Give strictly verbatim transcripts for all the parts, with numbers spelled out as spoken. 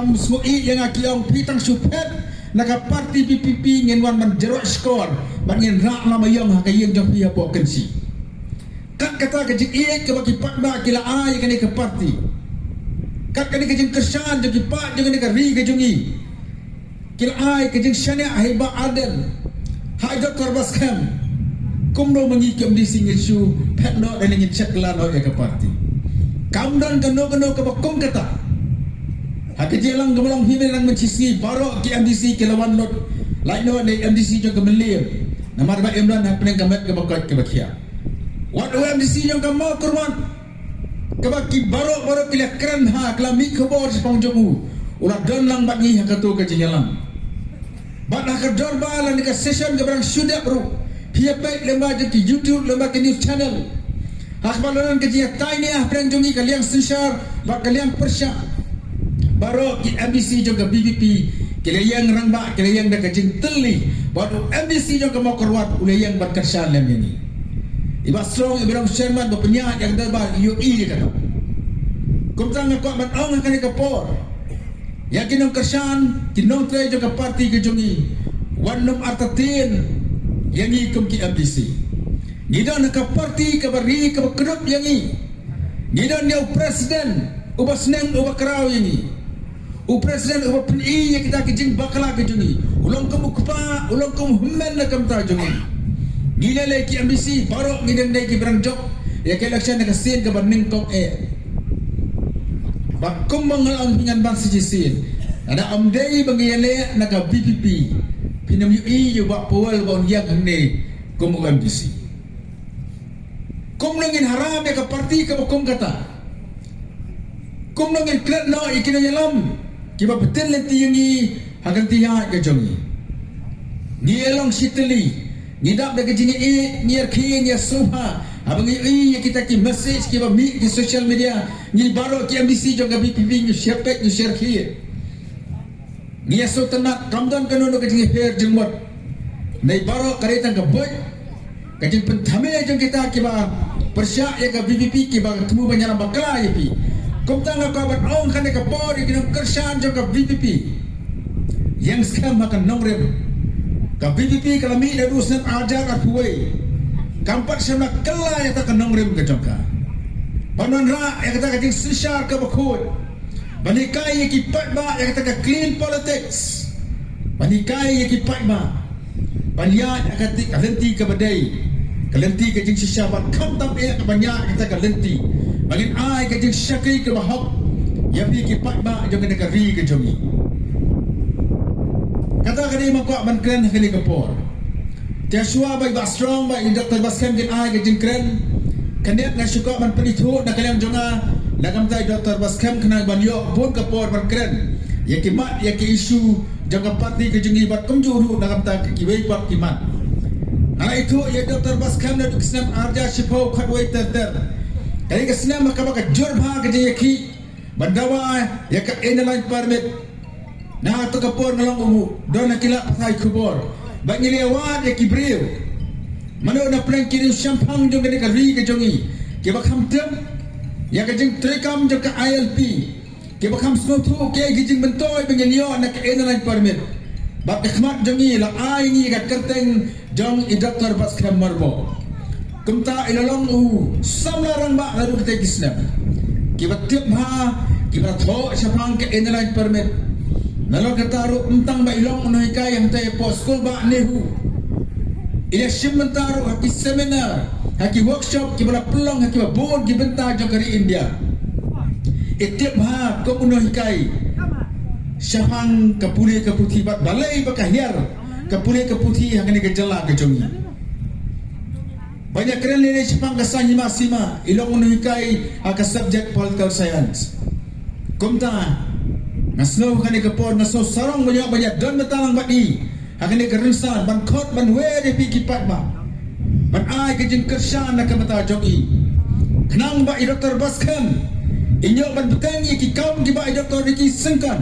Ym sngew ïeit ïa nga ki ong phi tang shu phet na ka party VPP ngin wan ban jroi skor bad ngin rah lama ïong ha ka ïing jong phi hapoh Kynshi. Kat kata ka jingïeit kaba ki paidbah ki la ai ïa kane ka party. Kat kane ka jingkyrshan jong ki paid jong kane ka ri ka jong ngi. Ki la ai ka jingshaniah ha i Bah Ardent, ha i Doctor Batskhem. Kumno ma ngi ki MDC ngin shu phet noh ne ngin shakla noh ïa ka party? Kam don kano kano kaba kum kata. Ha ka jingïalang kaba long hi mynta mynta shi sngi baroh ki MDC ki la wan lut lait noh na i MDC jong ka Mylliem. Namar ba im don hapdeng ka met kaba koit kaba khiah. Wat u MDC jong ka Mawkyrwat kaba ki baroh baroh ki la kren ha, ki la mih khubor shaphang jong u, u la don lang bad ngi ha kato ka jingïalang. Bad ha ka dorbar lane ka session kaba dang shu dep ruh, phi ïa peit lyngba jong ki YouTube, lyngba ki news channel, ha kaba la don ka jingïatai ne hapdeng jong ngi ka liang synshar bad ka liang pyrshah. Baroh ki MDC jong ka VPP ki la ïeng rangbah, ki la ïeng da ka jingtylli, bad u MDC jong ka Mawkyrwat u la ïeng ban kyrshan lem ïa ngi. I Bah Strong iba long chairman ba pynïaid ïa ka dorbar i ïohi ïa kata. Kumta nga kwah ban ong ha kane ka por ïa ki nongkyrshan, ki nongtrei jong ka party ka jong ngi, wat nym artatien ïa ngi kum ki MDC. Ngi don ha ka party kaba ri kaba kdup ïa ngi. Ngi don ïa u president uba sneng uba khraw ïa ngi. U president uba pyni ïa kita ki jingbakla ki jong ngi. U long kum u kpa, u long kum u hynmen na ka bynta jong ngi. Ngi lei lei ki MDC baroh ngi dang dei kiba dang jop ïa ka election ha ka sien kaba nyngkong eh. Bad kumba nga la ong phi ngan ban sa shisien, lada ym dei ba ngi ïaleh na ka VPP, phin ym ïohi ïa u Bah Powell ba un ïeng hangne kum u MDC. Kumno ngin haram ïa ka party kaba kum kata? Kumno ngin klet noh ïa ki nongïalam kiba btin lynti ïa ngi ha ka lynti ïaid ka jong ngi? Ngi ïalong shi tylli, ngi dap da ka jingïeit, ngi ïarkhie, ngi ïasngewbha. Haba ngi ïohi ïa kita ki message kiba mih ki social media, ngi baroh ki MDC jong ka VPP ngi share peit, ngi share khie. Ngi ïa sngewtynnat, kam don kano kano ka jingïapher jingmut. Ngi baroh ka dei tang ka buit, ka jingpynthame jong kita kiba pyrshah ïa ka VPP, kiba thmu ban ïalam bakla ïa phi. Kumta nga kwah ban ong ha kane ka por ïa ki nongkyrshan jong ka VPP, ïeng skhem ha ka nongrim. Ka VPP ka la mih naduh u snem ar hajar arphew wei. Kam pat shym la kylla ïa kata ka nongrim ka jong ka ban wanrah ïa kata ka jingsynshar kaba khuid. Ban hikai ïa ki paidbah ïa kata ka clean politics. Ban hikai ïa ki paidbah ban ïaid ha kata ka lynti kaba dei, ka lynti ka jingshisha, bad khamtam eh ban ïaid ha kata ka lynti ba ngin ai ka jingshakri kaba hok ïa phi ki paidbah jong kane ka ri ka jong ngi. Kata ka dei ma kwah ban kren ha kane ka por. Te shuwa ba i Bah Strong bad i Doctor Batskhem kin ai ka jingkren, khyndiat nga shu kwah ban pynithuh na ka liang jong nga na ka bynta i Doctor Batskhem khnang ban ïoh bun ka por ban kren ïa ki mat ïa ki issue jong ka party ka jong ngi bad kumjuh ruh na ka bynta kiwei pat ki mat. Nga la ithuh ïa i Doctor Batskhem naduh ka snem ar hajar shiphew khatwei ter ter. Ka dei ka snem ha kaba ka jur bha ka jingïakhih ban dawa ïa ka Inner Line Permit. Na kata ka por nga long u don ha ki lad pathai khubor ba ngi la wad ïa ki briew mano na pdeng ki riewshemphang jong kane ka ri ka jong ngi kiba kham tip ïa ka jingtreikam jong ka ILP, kiba kham sngewthuh kaei ka jingmyntoi ba ngin ïoh na ka Inner Line Permit. Bad ka khmat jong ngi la ai ngi ka kyrteng jong i Doctor Batskhem Myrboh. Kumta i la long u samla rangbah naduh kitei ki snem. Kiba tip bha, kiba thoh shaphang ka Inner Line Permit. Nalor kata ruh ym tang ba i long u nonghikai hangtei hapoh skul bah NEHU, i la shim bynta ruh ha ki seminar, ha ki workshop kiba la pynlong ha kiba bun ki bynta jong ka ri India. I tip bha kum u nonghikai shaphang ka pule ka puthi bad balei ba ka hiar ka pule ka puthi ha kane ka jylla ka jong ngi. Ban ïakren lei lei shaphang ka saiñ hima sima, i long u nonghikai ha ka subject Political Science. Kumta nga sngew ha kane ka por nga sngew sarong ban ïa, ban ïadon bynta lang bad i ha kane ka rynsan ban khot ban wer ïa phi ki paidbah ban ai ka jingkyrshan na ka bynta jong i, khnang ba i Doctor Batskhem in ïoh ban bteng ïa ki kam kiba i Doctor Ricky Syngkon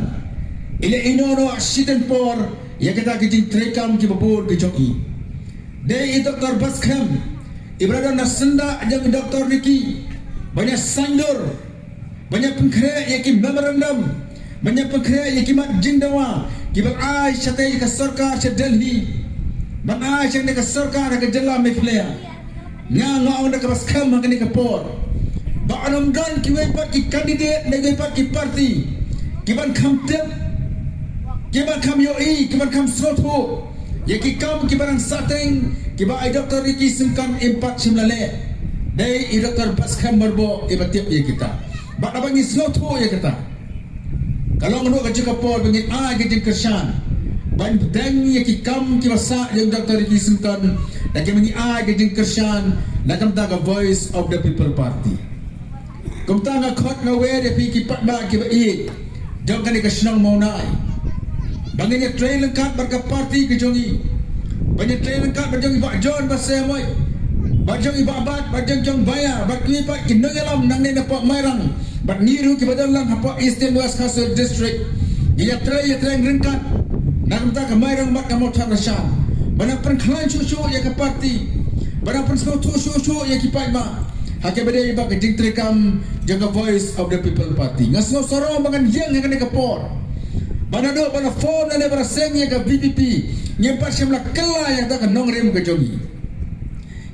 i la ïehnoh noh shiteng por ïa kata ka jingtreikam kiba bun ka jong i. Dei i Doctor Batskhem iba la don na syndah jong i Doctor Ricky ban ïa saiñdur, ban ïa pynkhreh ïa ki memorandum Ban ïa pynkhreh ïa ki mat jingdawa kiban ai shatei ïa ka sorkar sha Delhi, ban ai sha kane ka sorkar ha ka jylla Meghalaya. Nga nga ong da kaba skhem ha kane ka por ba yn ym don kiwei pat ki candidate ne kiwei pat ki party kiban kham tip, kiban kham ïohi, kiban kham sngewthuh ïa ki kam kiba dang sahteng kiba i Doctor Ricky Syngkon im pat shym la leh. Dei i Doctor Batskhem Myrboh iba tip ïa kita. Bad haba ngi sngewthuh ïa kita, ka long ruh ka jong ka por ba ngin ai ka jingkyrshan ban pdiang ïa ki kam kiba sah jong Doctor Ricky Syngkon, da kaba ngin ai ka jingkyrshan na ka bynta ka Voice of the People Party. Kumta nga khot nga wer ïa phi ki paidbah kiba ïeit jong kane ka shnong Mawnai, ba ngin ïatrei ryngkat bad ka party ka jong ngi, ba ngin ïatrei ryngkat bad jong i Bah John Basaiawmoit, bad jong i Bah Bat, bad jong jong Baya, bad kiwei pat ki nongïalam nangne na poh Mairang, bad ngi ruh kiba don lang hapoh Eastern West Khasi Hills District. Ngin ïatrei ïatrei ryngkat na ka bynta ka Mairang bad ka Mawthadraishan, ban pynkhlaiñ shuh shuh ïa ka party, ban pynsngewthuh shuh shuh ïa ki paidbah ha kaba dei ba ka jingtreikam jong ka Voice of the People Party. Nga sngewsarong ba ngan ïeng ha kane ka por, ba naduh ba la form lane ba la seng ïa ka V P P, ngim pat shym la kylla ïa kata ka nongrim ka jong ngi.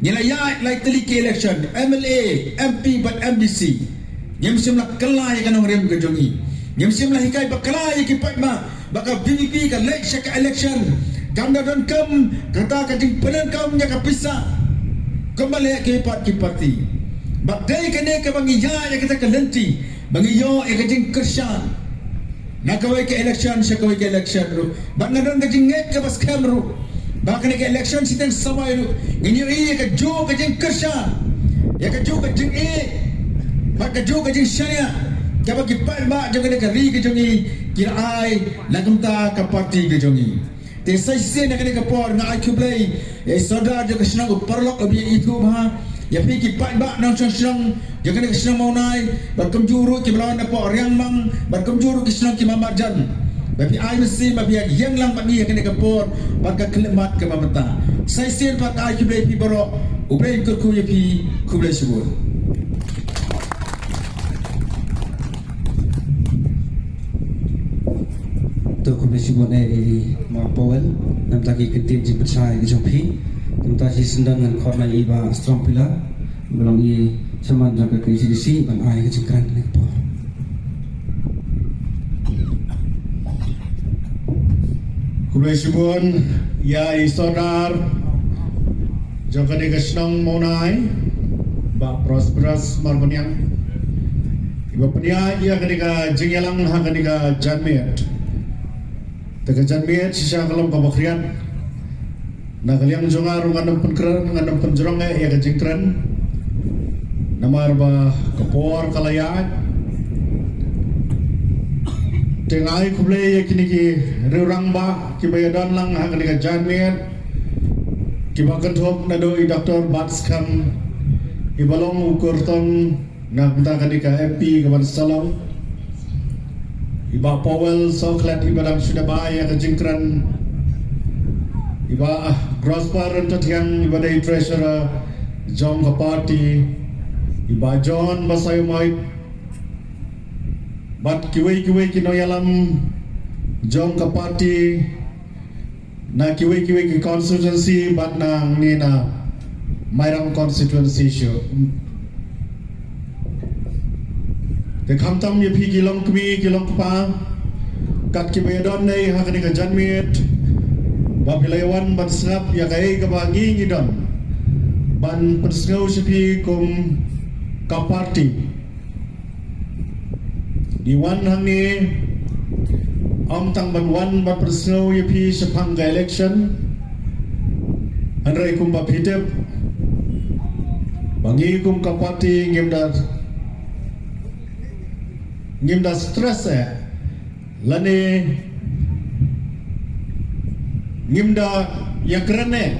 Ngi la ïaid lai tylli ki election, M L A, M P bad M D C. Ngim shym la kylla ïa ka nongrim ka jong ngi. Ngim shym la hikai bakla ïa ki paidbah ba ka V P P ka leit sha ka election kam da donkam kata ka jingpyndonkam ïa ka pisa kumba leh kiwei pat ki party. Bad dei kane kaba ngi ïaid ïa kata ka lynti ba ngi ïoh ïa ka jingkyrshan na kawei ka election sha kawei ka election ruh. Bad nga don ka jingngeit kaba skhem ruh ba kane ka election shiteng samoi ruh ngin ïohi ïa kajuh ka jingkyrshan, ïa kajuh ka jingïeit bad kajuh ka jingshaniah kaba ki paidbah jong kane ka ri ka jong ngi ki la ai na ka bynta ka party ka jong ngi. Te sa shisien ha kane ka por nga ai khublei ïa i Sordar jong ka shnong, u paralok uba ïaithuh bha, ïa phi ki paidbah nongshong shnong jong kane ka shnong Mawnai, bad kumjuh ruh kiba la wan napoh Riangmang, bad kumjuh ruh ki shnong ki marjan, ba phi ai mynsiem ba phi ïeng lang bad ngi ha kane ka por bad ka khyllipmat kaba mynta. Sa shisien pat ai khublei ïa phi baroh, U Blei un kyrkhu ïa phi. Khublei shibun. To khublei shibun eh i Bah Powell, namar ki kyntien jingpynshai ki jong phi. Namar shi syndon ngan khot na i Bah Strong Pillar, ba long i chairman jong ka K H A D C, ban ai ka jingkren kane ka por. Khublei shibun ïa i Sordar jong kane ka shnong Mawnai, Bah Prosperous Marbaniang, iba pynïaid ïa kane ka jingïalang ha kane ka janmiet. Te ka janmiet shisha ka long kaba khriat. Na ka liang jong nga ruh ngan ym pynkren, ngan ym pynjrong eh ïa ka jingkren, namar ba ka por ka la ïaid. Te nga ai khublei ïa kine ki rangbah kiba ïadon lang ha kane ka janmiet, kiba kynthup naduh i Doctor Batskhem, iba long u kyrtong na ka bynta kane ka M P kaban sa long, i Bah Powell Sohkhlet iba dang shu dep ai ïa ka jingkren, i Bah Prosper Ryntathiang iba dei treasurer jong ka party, i Bah John Basaiawmoit, bad kiwei kiwei ki nongïalam jong ka party na kiwei kiwei ki constituency bad nangne na Mairang constituency shuh. Te khamtam ïa phi ki longkmie ki longkpa, kat kiba ïadon ne ha kane ka janmiet, ba phi la ïawan ban sngap ïa kaei kaba ngi ngi don ban pynsngew sha phi kum ka party. Ngi wan hangne ym tang ban wan ban pynsngew ïa phi shaphang ka election, hynrei kumba phi tip ba ngi kum ka party ngim da, ngim da stress eh lane ngim da ïakren eh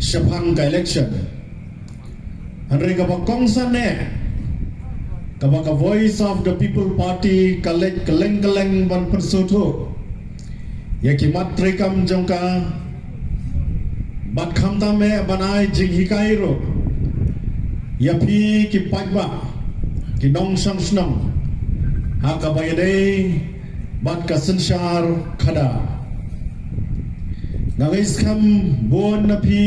shaphang ka election. Hynrei kaba kongsan eh, kaba ka Voice of the People Party ka leit kylleng kylleng ban pynsngewthuh ïa ki mat treikam jong ka, bad khamtam eh ban ai jinghikai ruh ïa phi ki paidbah, ki nongshong shnong, ha kaba ïadei bad ka synshar khadar. Nga ngeit skhem bun na phi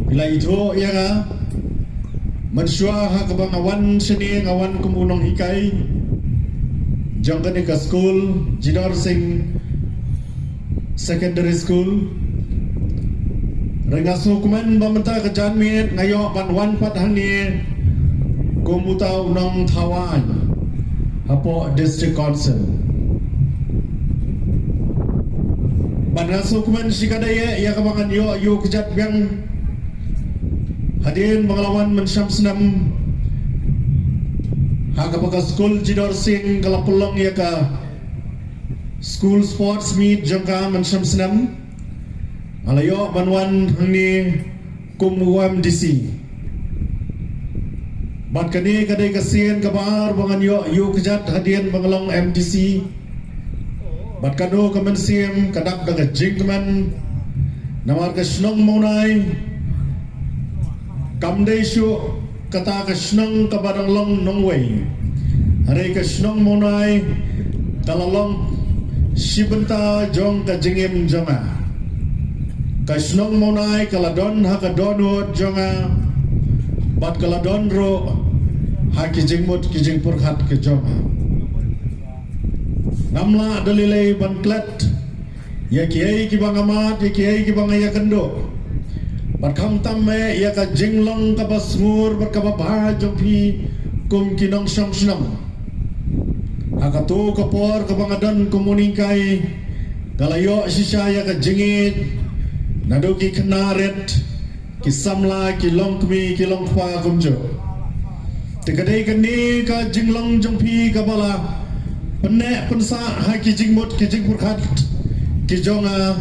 phi la ithuh ïa nga mynshuwa ha kaba nga wan shane, nga wan kum u nonghikai jong kane ka skul Jidor Sing Secondary School. Hynrei nga sngewkmen ba mynta ka janmiet nga ïoh ban wan pat hangne kum uta u nongthaw aiñ hapoh District Council. Bad nga sngewkmen shikatdei ïa kaba ngan ïoh ïuh kjat biang hadien ba nga la wan mynshem snem ha kaba ka skul Jidor Sing ka la pynlong ïa ka School Sports Meet jong ka mynshem snem. Nga la ïoh ban wan hangne kum u M D C. Bad kane ka dei ka sien kaba ar ba ngan ïoh ïuh kjat hadien ba nga long M D C. Bad kano ka mynsiem ka dap da ka jingkmen. Namar ka shnong Mawnai kam dei shuh kata ka shnong kaba dang long nongwei. Hynrei ka shnong Mawnai ka la long shi bynta jong ka jingim jong nga. Ka shnong Mawnai ka la don ha ka dohnud jong nga bad ka la don ruh ha ki jingmut ki jingpyrkhat ki jong nga. Ngam lah da lei lei ban klet ïa kiei kiba nga mad, ïa kiei kiba nga ïakynduh. Bad khamtam eh ïa ka jinglong kaba sngur bad kaba bha jong phi kum ki nongshong shnong. Ha kato ka por kaba nga don kum u nonghikai, nga la ïoh shisha ïa ka jingïeit naduh ki khynnah rit, ki samla, ki longkmie, ki longkpa kumjuh. Te ka dei kane ka jinglong jong phi kaba la pynneh pynsah ha ki jingmut ki jingpyrkhat ki jong nga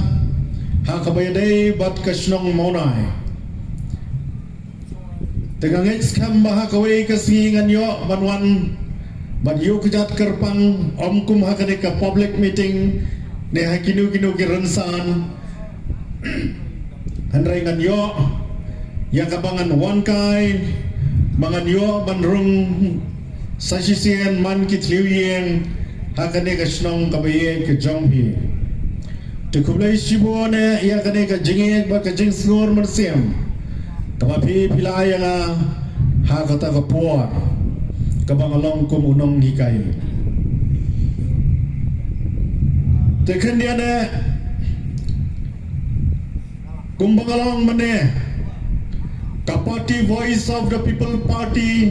ha kaba ïadei bad ka shnong Mawnai. Te nga ngeit skhem ba ha kawei ka sngi ngan ïoh ban wan ban ïuh kjat kyrpang, ym kum ha kane ka public meeting ne ha kino kino ki rynsan. Hynrei ngan ïoh ïa kaba ngan wan kai, ba ngan ïoh ban rung sa shisien man ki thliew ïing ha kane ka shnong kaba ïeit ka jong phi. Te khublei shibun eh ïa kane ka jingïeit bad ka jingsngur mynsiem kaba phi phi la ai ïa nga ha kata ka por kaba nga long kum u nonghikai. Te khyndiat eh kumba nga la ong mynne, ka party Voice of the People Party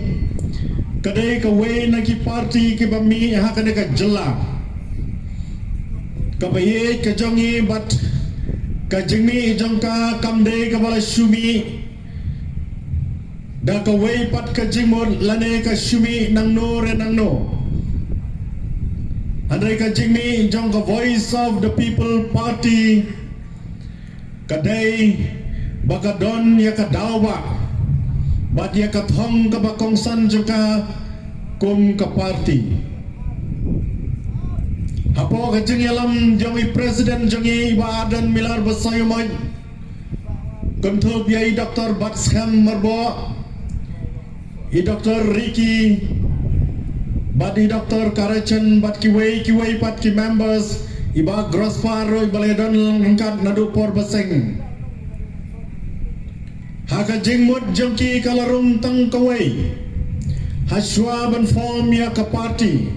ka dei kawei na ki party kiba mih ha kane ka jylla kaba ïeit ka jong ngi, bad ka jingmih jong ka kam dei kaba la shu mih da kawei pat ka jingmut lane ka shu mih nangno re nangno. Hynrei ka jingmih jong ka Voice of the People Party ka dei ba ka don ïa ka daw ba bad ïa ka thong kaba kongsan jong ka kum ka party. Hapoh ka jingïalam jong i president jong i, i Bah Ardent Miller Basaiawmoit, kynthup ïa i Doctor Batskhem Myrboh, i Doctor Ricky, bad i Doctor Karachen, bad kiwei kiwei pat ki members, i Bah Grospar ruh iba la don ryngkat naduh por ba seng. Ha ka jingmut jong ki ka la rung tang kawei ha shuwa ban form ïa ka party.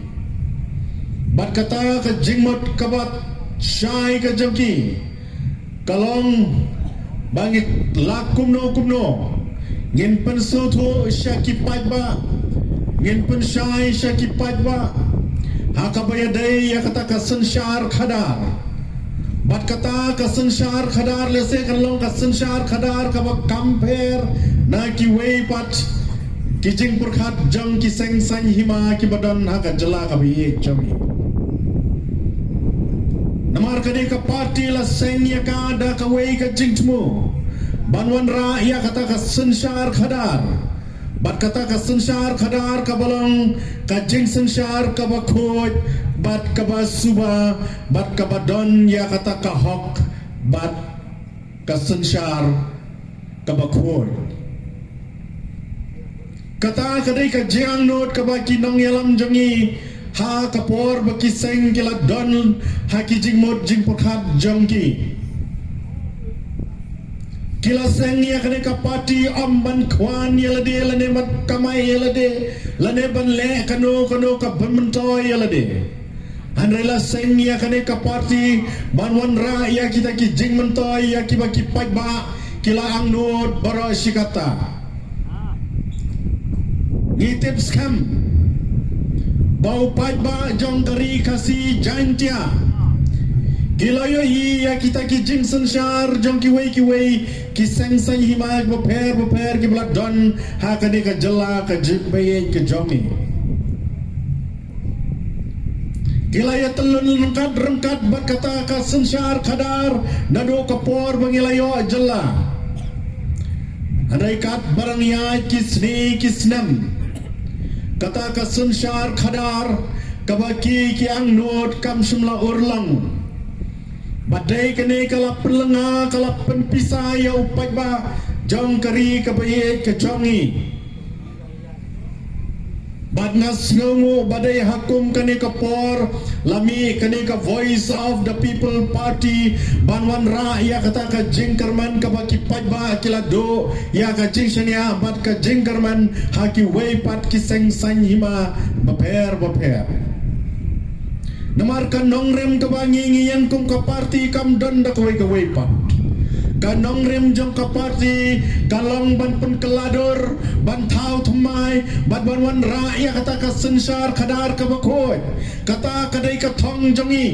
Bad kata ka jingmut kaba shai ka jong ki ka long ba ngin lah kumno kumno ngin pynsngewthuh sha ki paidbah, ngin pynshai sha ki paidbah ha kaba ïadei ïa kata ka synshar khadar. Bad kata ka synshar khadar lehse kan long ka synshar khadar kaba kham pher na kiwei pat ki jingpyrkhat jong ki seng saiñ hima kiba don ha ka jylla kaba ïeit jong ngi. Namar kane ka party la seng ïa ka da kawei ka jingthmu ban wanrah ïa kata ka synshar khadar. Bad kata ka synshar khadar kaba long ka jingsynshar kaba khuid bad kaba suba bad kaba don ïa kata ka hok bad ka synshar kaba khuid. Kata ka dei ka jingangnud kaba ki nongïalam jong ngi Ha ka por ba ki seng ki la don ha ki jingmut jingpyrkhat jong ki, ki la seng ïa kane ka party ym ban khwan ïa lade lane ban kamai ïa lade lane ban leh kano kano ka ban myntoi ïa lade. Hynrei la seng ïa kane ka party ban wanrah ïa kita ki jingmyntoi ïa kiba ki paidbah ki la angnud baroh shi katta. Ngi tip skhem ba u paidbah jong ka ri Khasi Jaintia ki la ïohi ïa kita ki jingsynshar jong kiwei kiwei ki seng saiñ hima bapher bapher kiba la don ha kane ka jylla ka jingbaïeit ka jong ngi. Ki la ïa tylli ryngkat ryngkat bad kata ka synshar khadar naduh ka por ba ngi la ïoh jylla. Hynrei katba dang ïaid ki sngi ki snem, kata ka synshar khadar kaba ki ki angnud kam shym la urlong. Bad dei kane ka la pynlyngnga, ka la pynpisa ïa u paidbah jong ka ri kaba ïeit ka jong ngi. Bad nga sngewnguh ba dei ha kum kane ka por la mih kane ka Voice of the People Party ban wanrah ïa kata ka jingkyrmen kaba ki paidbah ki la duh ïa ka jingshaniah bad ka jingkyrmen ha kiwei pat ki seng saiñ hima bapher bapher. Namar ka nongrim kaba ngi ngi ïeng kum ka party kam don da kawei kawei pat. Ka nongrim jong ka party ka long ban pynkylla dur, ban thaw thymmai bad ban wanrah ïa kata ka synshar khadar kaba khuid. Kata ka dei ka thong jong ngi.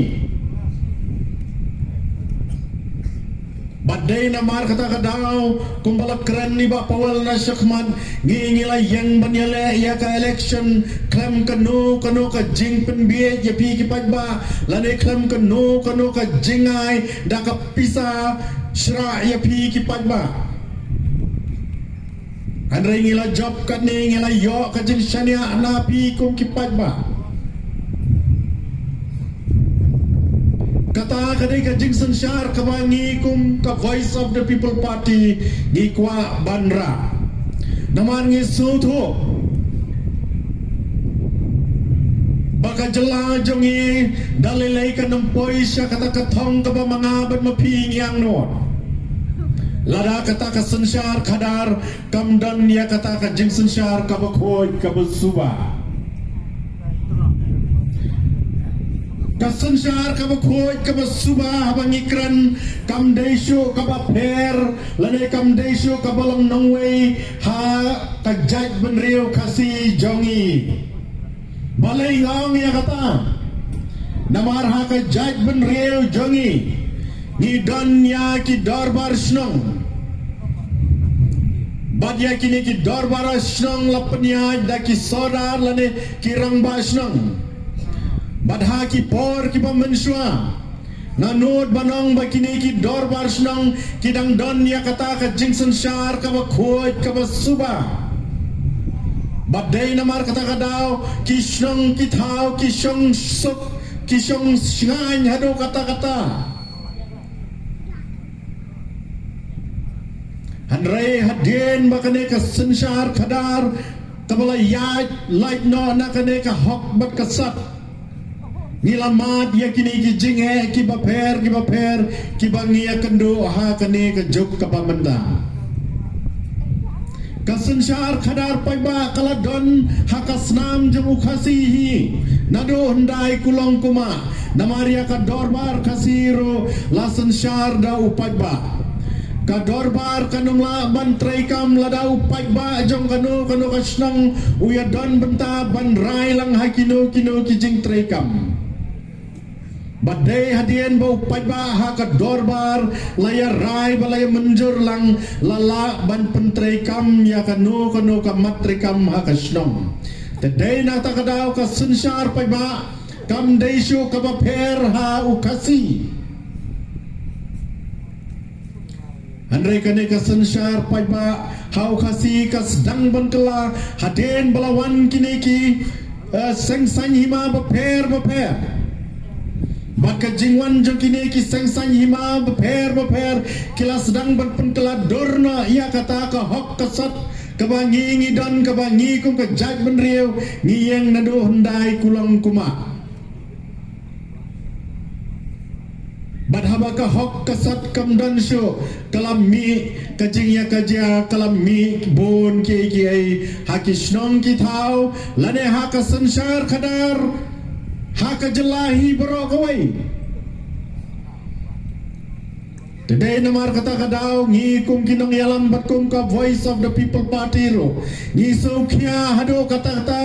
Bad dei namar kata ka daw kumba la kren i Bah Powell na shakhmat, ngi ngi la ïeng ban ïaleh ïa ka election khlem kano kano ka jingpynbiej ïa phi ki paidbah lane khlem kano kano ka jingai da ka pisa shrah ïa phi ki paidbah. Hynrei ngi la jop katne, ngi la ïoh ka jingshaniah na phi kum ki paidbah. Kata ka dei ka jingsynshar kaba ngi kum ka Voice of the People Party ngi kwah ban rah. Namar ngi sngewthuh ba ka jylla jong ngi da lei lei kan ym poi sha kata ka thong kaba ma nga bad ma phi ngi angnud. Lada kata ka synshar khadar kam don ïa kata ka jingsynshar kaba khuid kaba suba. Ka synshar kaba khuid kaba suba haba ngi kren kam dei shuh kaba pher lane kam dei shuh kaba long nongwei ha ka jaitbynriew Khasi jong ngi. Balei nga ong ïa kata? Namar ha ka jaitbynriew jong ngi ngi don ïa ki dorbar shnong. Bad ïa kine ki dorbar shnong la pynïaid da ki sordar lane ki rangbah shnong. Bad ha ki por kiba mynshuwa nga nud ban ong ba kine ki dorbar shnong ki dang don ïa kata ka jingsynshar kaba khuid kaba suba. Bad dei namar kata ka daw ki shnong ki thaw ki shong suk ki shong shngaiñ haduh katta katta. Hynrei hadien ba kane ka synshar khadar kaba la ïaid lait noh na kane ka hok bad ka sat, ngi la mad ïa kine ki jingeh kiba pher kiba pher kiba ngi ïakynduh ha kane ka juk kaba mynta. Ka synshar khadar paidbah ka la don ha ka snam jong u Khasi hi naduh hyndai kulong kumah. Namar ïa ka dorbar Khasi ruh la synshar da u paidbah. Ka dorbar kan ym lah ban treikam lada u paidbah jong kano kano ka shnong u ïadon bynta ban rai lang ha kino kino ki jingtreikam. Bad dei hadien ba u paidbah ha ka dorbar la ïarai ba la ïamynjur lang, la lah ban pyntreikam ïa kano kano ka mat treikam ha ka shnong. Te dei na kata ka daw ka synshar paidbah kam dei shuh kaba pher ha u Khasi. Hynrei kane ka synshar paidbah ha u Khasi ka sdang ban kylla hadien ba la wan kine ki, eh, seng saiñ hima bapher bapher. Bad ka jingwan jong kine ki seng saiñ hima bapher bapher ki la sdang ban pynkylla dur noh ïa kata ka hok ka sat Kaba ngi ngi don, kaba ngi kum ka jaitbynriew ngi ïeng naduh hyndai kulong kumah. Bad haba ka hok ka sat kam don shuh, ka la mih ka jingïakajia, ka la mih bun kiei kiei ha ki shnong ki thaw lane ha ka synshar khadar, ha ka jylla hi baroh kawei. Te dei namar kata ka daw ngi kum ki nongïalam bad kum ka Voice of the People Party ruh ngi sngewkhia haduh katta katta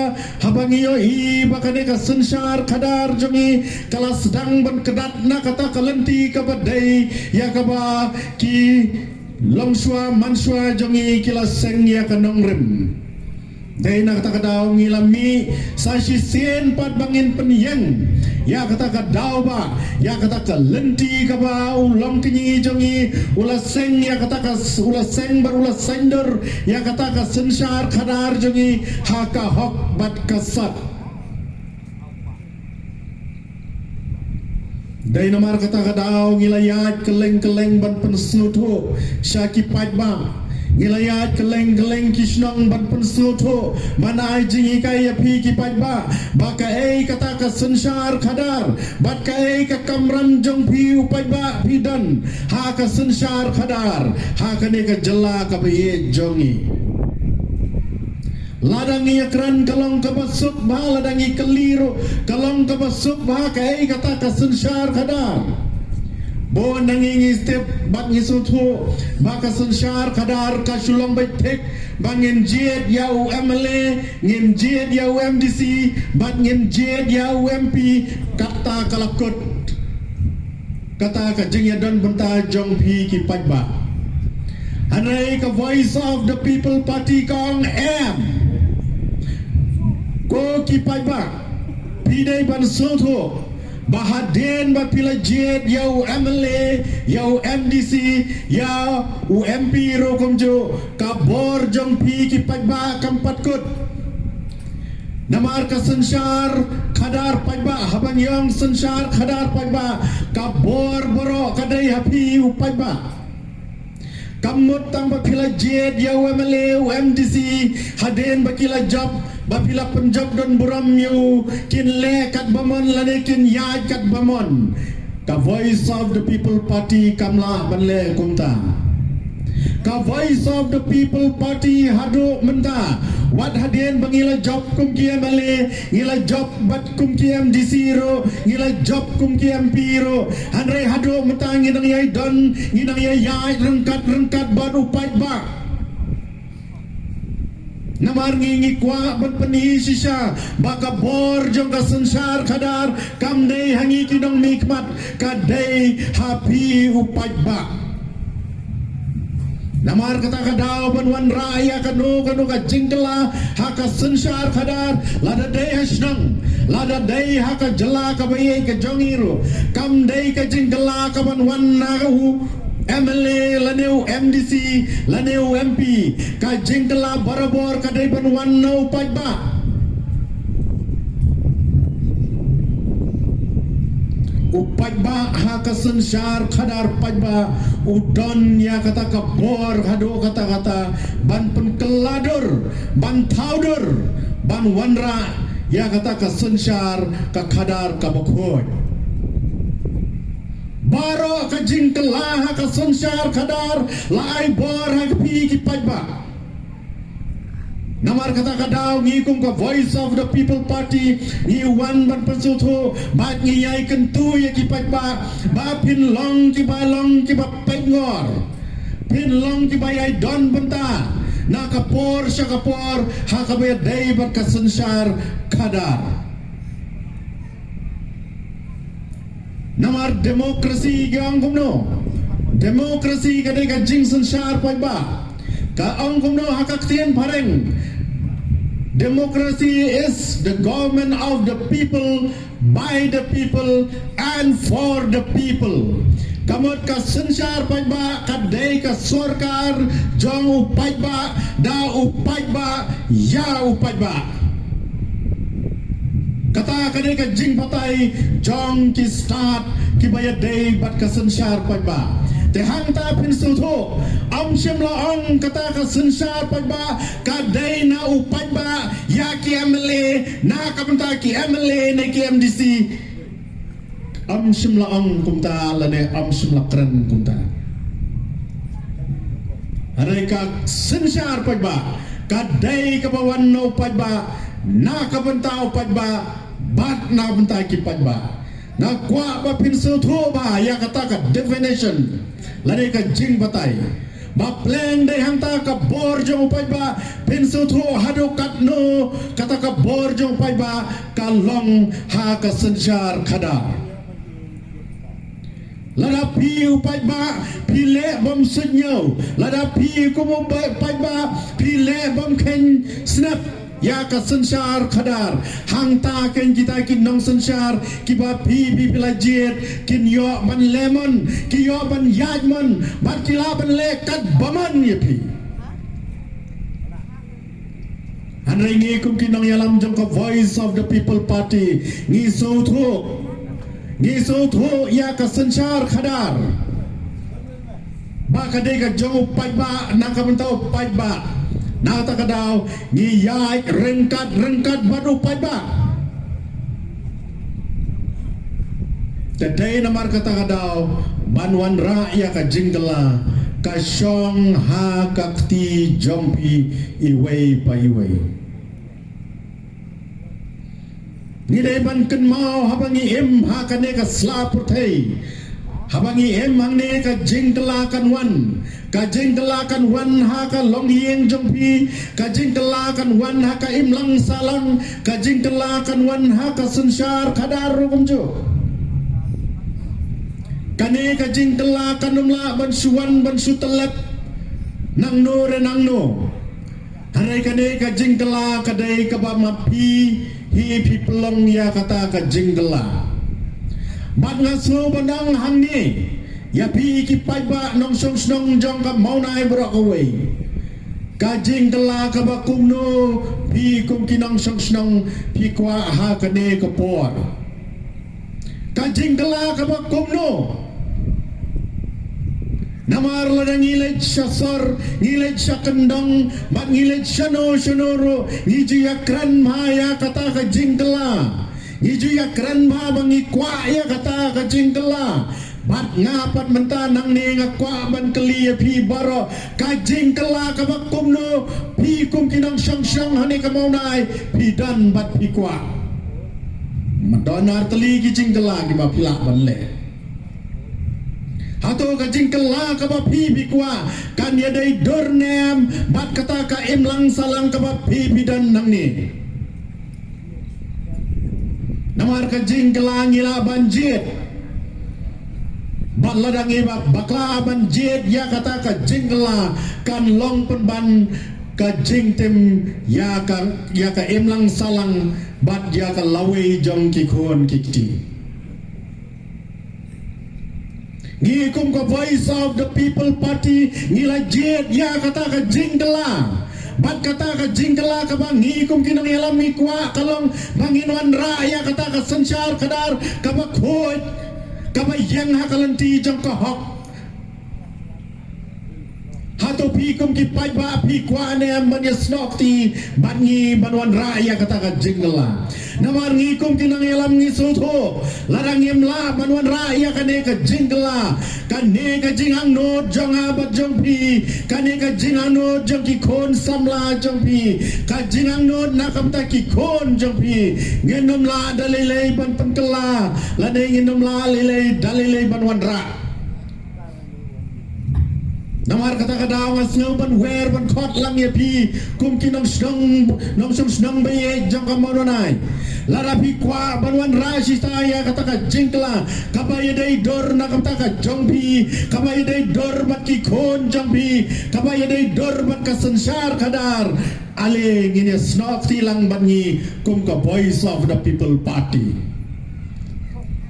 haba ngi ïohi ba kane ka synshar khadar jong ngi ka la sdang ban kdat na kata ka lynti kaba dei ïa kaba ki longshuwa manshuwa jong ngi ki la seng ïa ka nongrim. Dei na kata ka daw ngi la mih sa shisien pat ba ngin pynïeng ïa kata ka daw ba ïa kata ka lynti kaba u longkñi jong ngi u la seng ïa kata ka s-, u la seng bad u la seng dur ïa kata ka synshar khadar jong ngi ha ka hok bad ka sat. Dei namar kata ka daw ngi la ïaid kylleng kylleng ban pynsngewthuh sha ki paidbah. Ngi la ïaid kylleng kylleng ki shnong ban pynsngewthuh, ban ai jinghikai ïa phi ki paidbah ba kaei kata ka synshar khadar bad kaei ka kamram jong phi u paidbah phi don ha ka synshar khadar ha kane ka jylla kaba ïeit jong ngi. Lada ngi ïakren ka long kaba suk bha, lada ngi kylli ruh ka long kaba suk bha kaei kata ka synshar khadar. Bun na ngi ngi step bad ngi sngewthuh ba ka synshar khadar ka shu long beit thik ba ngin jied ïa u M L A, ngin jied ïa u M D C bad ngin jied ïa u M P. Kata ka la kut kata ka jingïadon bynta jong phi ki paidbah. Hynrei ka Voice of the People Party ka ong em. Ko ki paidbah, phi dei ban sngewthuh ba hadien ba phi la jied ïa u M L A, ïa u M D C, ïa u M P ruh kumjuh, ka bor jong phi ki paidbah kam pat kut. Namar ka synshar khadar paidbah, haba ngi ong synshar khadar paidbah, ka bor baroh ka dei ha phi u paidbah. Kam mut tang ba phi la jied ïa u M L A, u M D C, hadien ba ki la jop, ba phi la pynjop don burom ïa u, kin leh katba mon lane kin ïaid katba mon. Ka Voice of the People Party kam lah ban leh kumta. Ka Voice of the People Party haduh mynta, wat hadien ba ngi la jop kum ki M L A, ngi la jop bad kum ki M D C ruh, ngi la jop kum ki M P ruh. Hynrei haduh mynta ngi nang ïai don, ngi nang ïai ïaid ryngkat ryngkat bad u paidbah. Namar ngi ngi kwah ban pyni shisha ba ka bor jong ka synshar khadar kam dei ha ngi ki nongmihkhmat, ka dei ha phi u paidbah. Namar kata ka daw ban wanrah ïa kano kano ka jingkylla ha ka synshar khadar, lada dei ha shnong, lada dei ha ka jylla kaba ïeit ka jong ngi ruh, kam dei ka jingkylla ka ban wan na u M L A lane u M D C lane u M P. Ka jingkylla barabor ka dei ban wan na u paidbah. U paidbah ha ka synshar khadar paidbah u don ïa kata ka bor haduh katta katta ban pynkylla dur, ban thaw dur, ban wanrah ïa kata ka synshar ka khadar kaba khuid. Baroh ka jingkylla ha ka synshar khadar la ai bor ha phi ki paidbah. Namar kata ka daw ngi kum ka Voice of the People Party ngi wan ban pynsngewthuh bad ngi ïai kyntu ïa ki paidbah ba phin long kiba long kiba peit ngor, phin long kiba ïai don bynta na ka por sha ka por ha kaba ïadei bad ka synshar khadar. Namar democracy ka ong kumno? Democracy ka dei ka jingsynshar paidbah. Ka ong kumno ha ka ktien phareng? Democracy is the government of the people, by the people and for the people. Ka mut ka synshar paidbah ka dei ka sorkar jong u paidbah, da u paidbah, ïa u paidbah. Kata ka dei ka jingbatai jong ki stad kiba ïadei bad ka synshar paidbah. Hangta phin sngewthuh, ym shym la ong kata ka synshar paidbah ka dei na u paidbah ïa ki M L A, na ka bynta ki M L A ne ki M D C. Ym shym la ong kumta lane ym shym la kren kumta. Hynrei ka synshar paidbah ka dei kaba wan na u paidbah, na ka bynta u paidbah bad na ka bynta ki paidbah. Nga kwah ba phin sngewthuh ba ïa kata ka definition lane ka jingbatai ba pleng dei hangta ka bor jong u paidbah, phin sngewthuh haduh katno kata ka bor jong u paidbah ka long ha ka synshar khadar. Lada phi u paidbah phi leh bym suidñiew, lada phi kum u paidbah phi leh bym kheiñ snep ïa ka synshar khadar, hangta kein kita ki nongsynshar kiba phi phi phi la jied kin ïoh ban lemon, ki ïoh ban ïaid mon bad ki lah ban leh kat ba mon ïa phi. Hynrei ngi kum ki nongïalam jong ka Voice of the People Party ngi sngewthuh, ngi sngewthuh ïa ka synshar khadar ba ka dei ka jong u paidbah, na ka bynta u paidbah. Na kata ka daw ngi ïaid ryngkat ryngkat bad u paidbah. Te dei namar kata ka daw ban wanrah ïa ka jingkylla ka shong ha ka kti jong phi iwei pa iwei. Ngi dei ban kynmaw haba ngi im ha kane ka sla pyrthei, haba ngi im hangne ka jingkylla kan wan. Ka jingkylla kan wan ha ka longïing jong phi, ka jingkylla kan wan ha ka imlang sahlang, ka jingkylla kan wan ha ka synshar khadar ruh kumjuh. Kane ka jingkylla kan ym lah ban shu wan ban shu tyllep nangno re nangno. Hynrei kane ka jingkylla ka dei kaba ma phi hi phi pynlong ïa kata ka jingkylla. Bad nga sngew ba nang hangne ïa phi ki paidbah nongshong shnong jong ka Mawnai baroh kawei, ka jingkylla kaba kumno phi kum ki nongshong shnong phi kwah ha kane ka por? Ka jingkylla kaba kumno? Namar lada ngi leit sha sor, ngi leit sha kyndong bad ngi leit shano shano ruh, ngi ju ïakren bha ïa kata ka jingkylla. Ngi ju ïakren bha ba ngi kwah ïa kata ka jingkylla. Bad nga pat mynta nangne nga kwah ban kylli ïa phi baroh, ka jingkylla kaba kumno phi kum ki nongshong shnong hangne ka Mawnai phi don bad phi kwah? Don ar tylli ki jingkylla kiba phi lah ban leh. Hato ka jingkylla kaba phi phi kwah kan ïadei dur ne em bad kata ka imlang sahlang kaba phi phi don nangne? Namar ka jingkylla ngi lah ban jied. Bad lada ngi ba bakla ban jied ïa kata ka jingkylla kan long pynban ka jingtim ïa ka, ïa ka imlang sahlang bad ïa ka lawei jong ki khun ki kti. Ngi kum ka Voice of the People Party ngi la jied ïa kata ka jingkylla. Bad kata ka jingkylla kaba ngi kum ki nongïalam ngi kwah ka long ba ngin wanrah ïa kata ka synshar khadar kaba khuid, kaba ïeng ha ka lynti jong ka hok. Hato phi kum ki paidbah phi kwah ne em ban ïasnoh kti bad ngi ban wanrah ïa kata ka jingkylla? Namar ngi kum ki nongïalam ngi sngewthuh, lada ngim lah ban wanrah ïa kane ka jingkylla, kane ka jingangnud jong nga bad jong phi, kane ka jingangnud jong ki khun samla jong phi, ka jingangnud na ka bynta ki khun jong phi, ngin ym lah da lei lei ban pynkylla, lane ngin ym lah lei lei da lei lei ban wanrah. Namar kata ka daw nga sngew ban wer ban khot lang ïa phi kum ki nongshnong, nongshong shnong ba ïeit jong ka Mawnai. Lada phi kwah ban wanrah shata ïa kata ka jingkylla kaba ïadei dur na ka bynta ka jong phi, kaba ïadei dur bad ki khun jong phi, kaba ïadei dur bad ka synshar khadar, ale ngin ïasnoh kti lang bad ngi kum ka Voice of the People Party.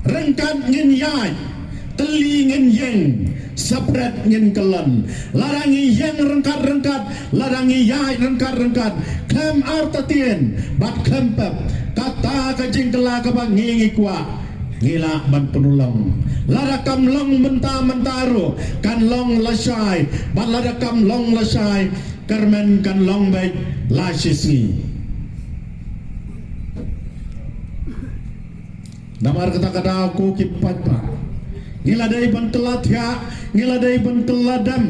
Ryngkat ngin ïaid, tylli ngin ïeng, separate ngin kyllon. Lada ngi ïeng ryngkat ryngkat, lada ngi ïaid ryngkat ryngkat, khlem artatien bad khlem pep, kata ka jingkylla kaba ngi ngi kwah Ngi lah ban pynlong. Lada kam long mynta mynta ruh kan long lashai, bad lada kam long lashai, kyrmen kan long beit la shisngi. Namar kata ka daw ko ki paidbah, ngi la dei ban kylla thiah, ngi la dei ban kylla dem.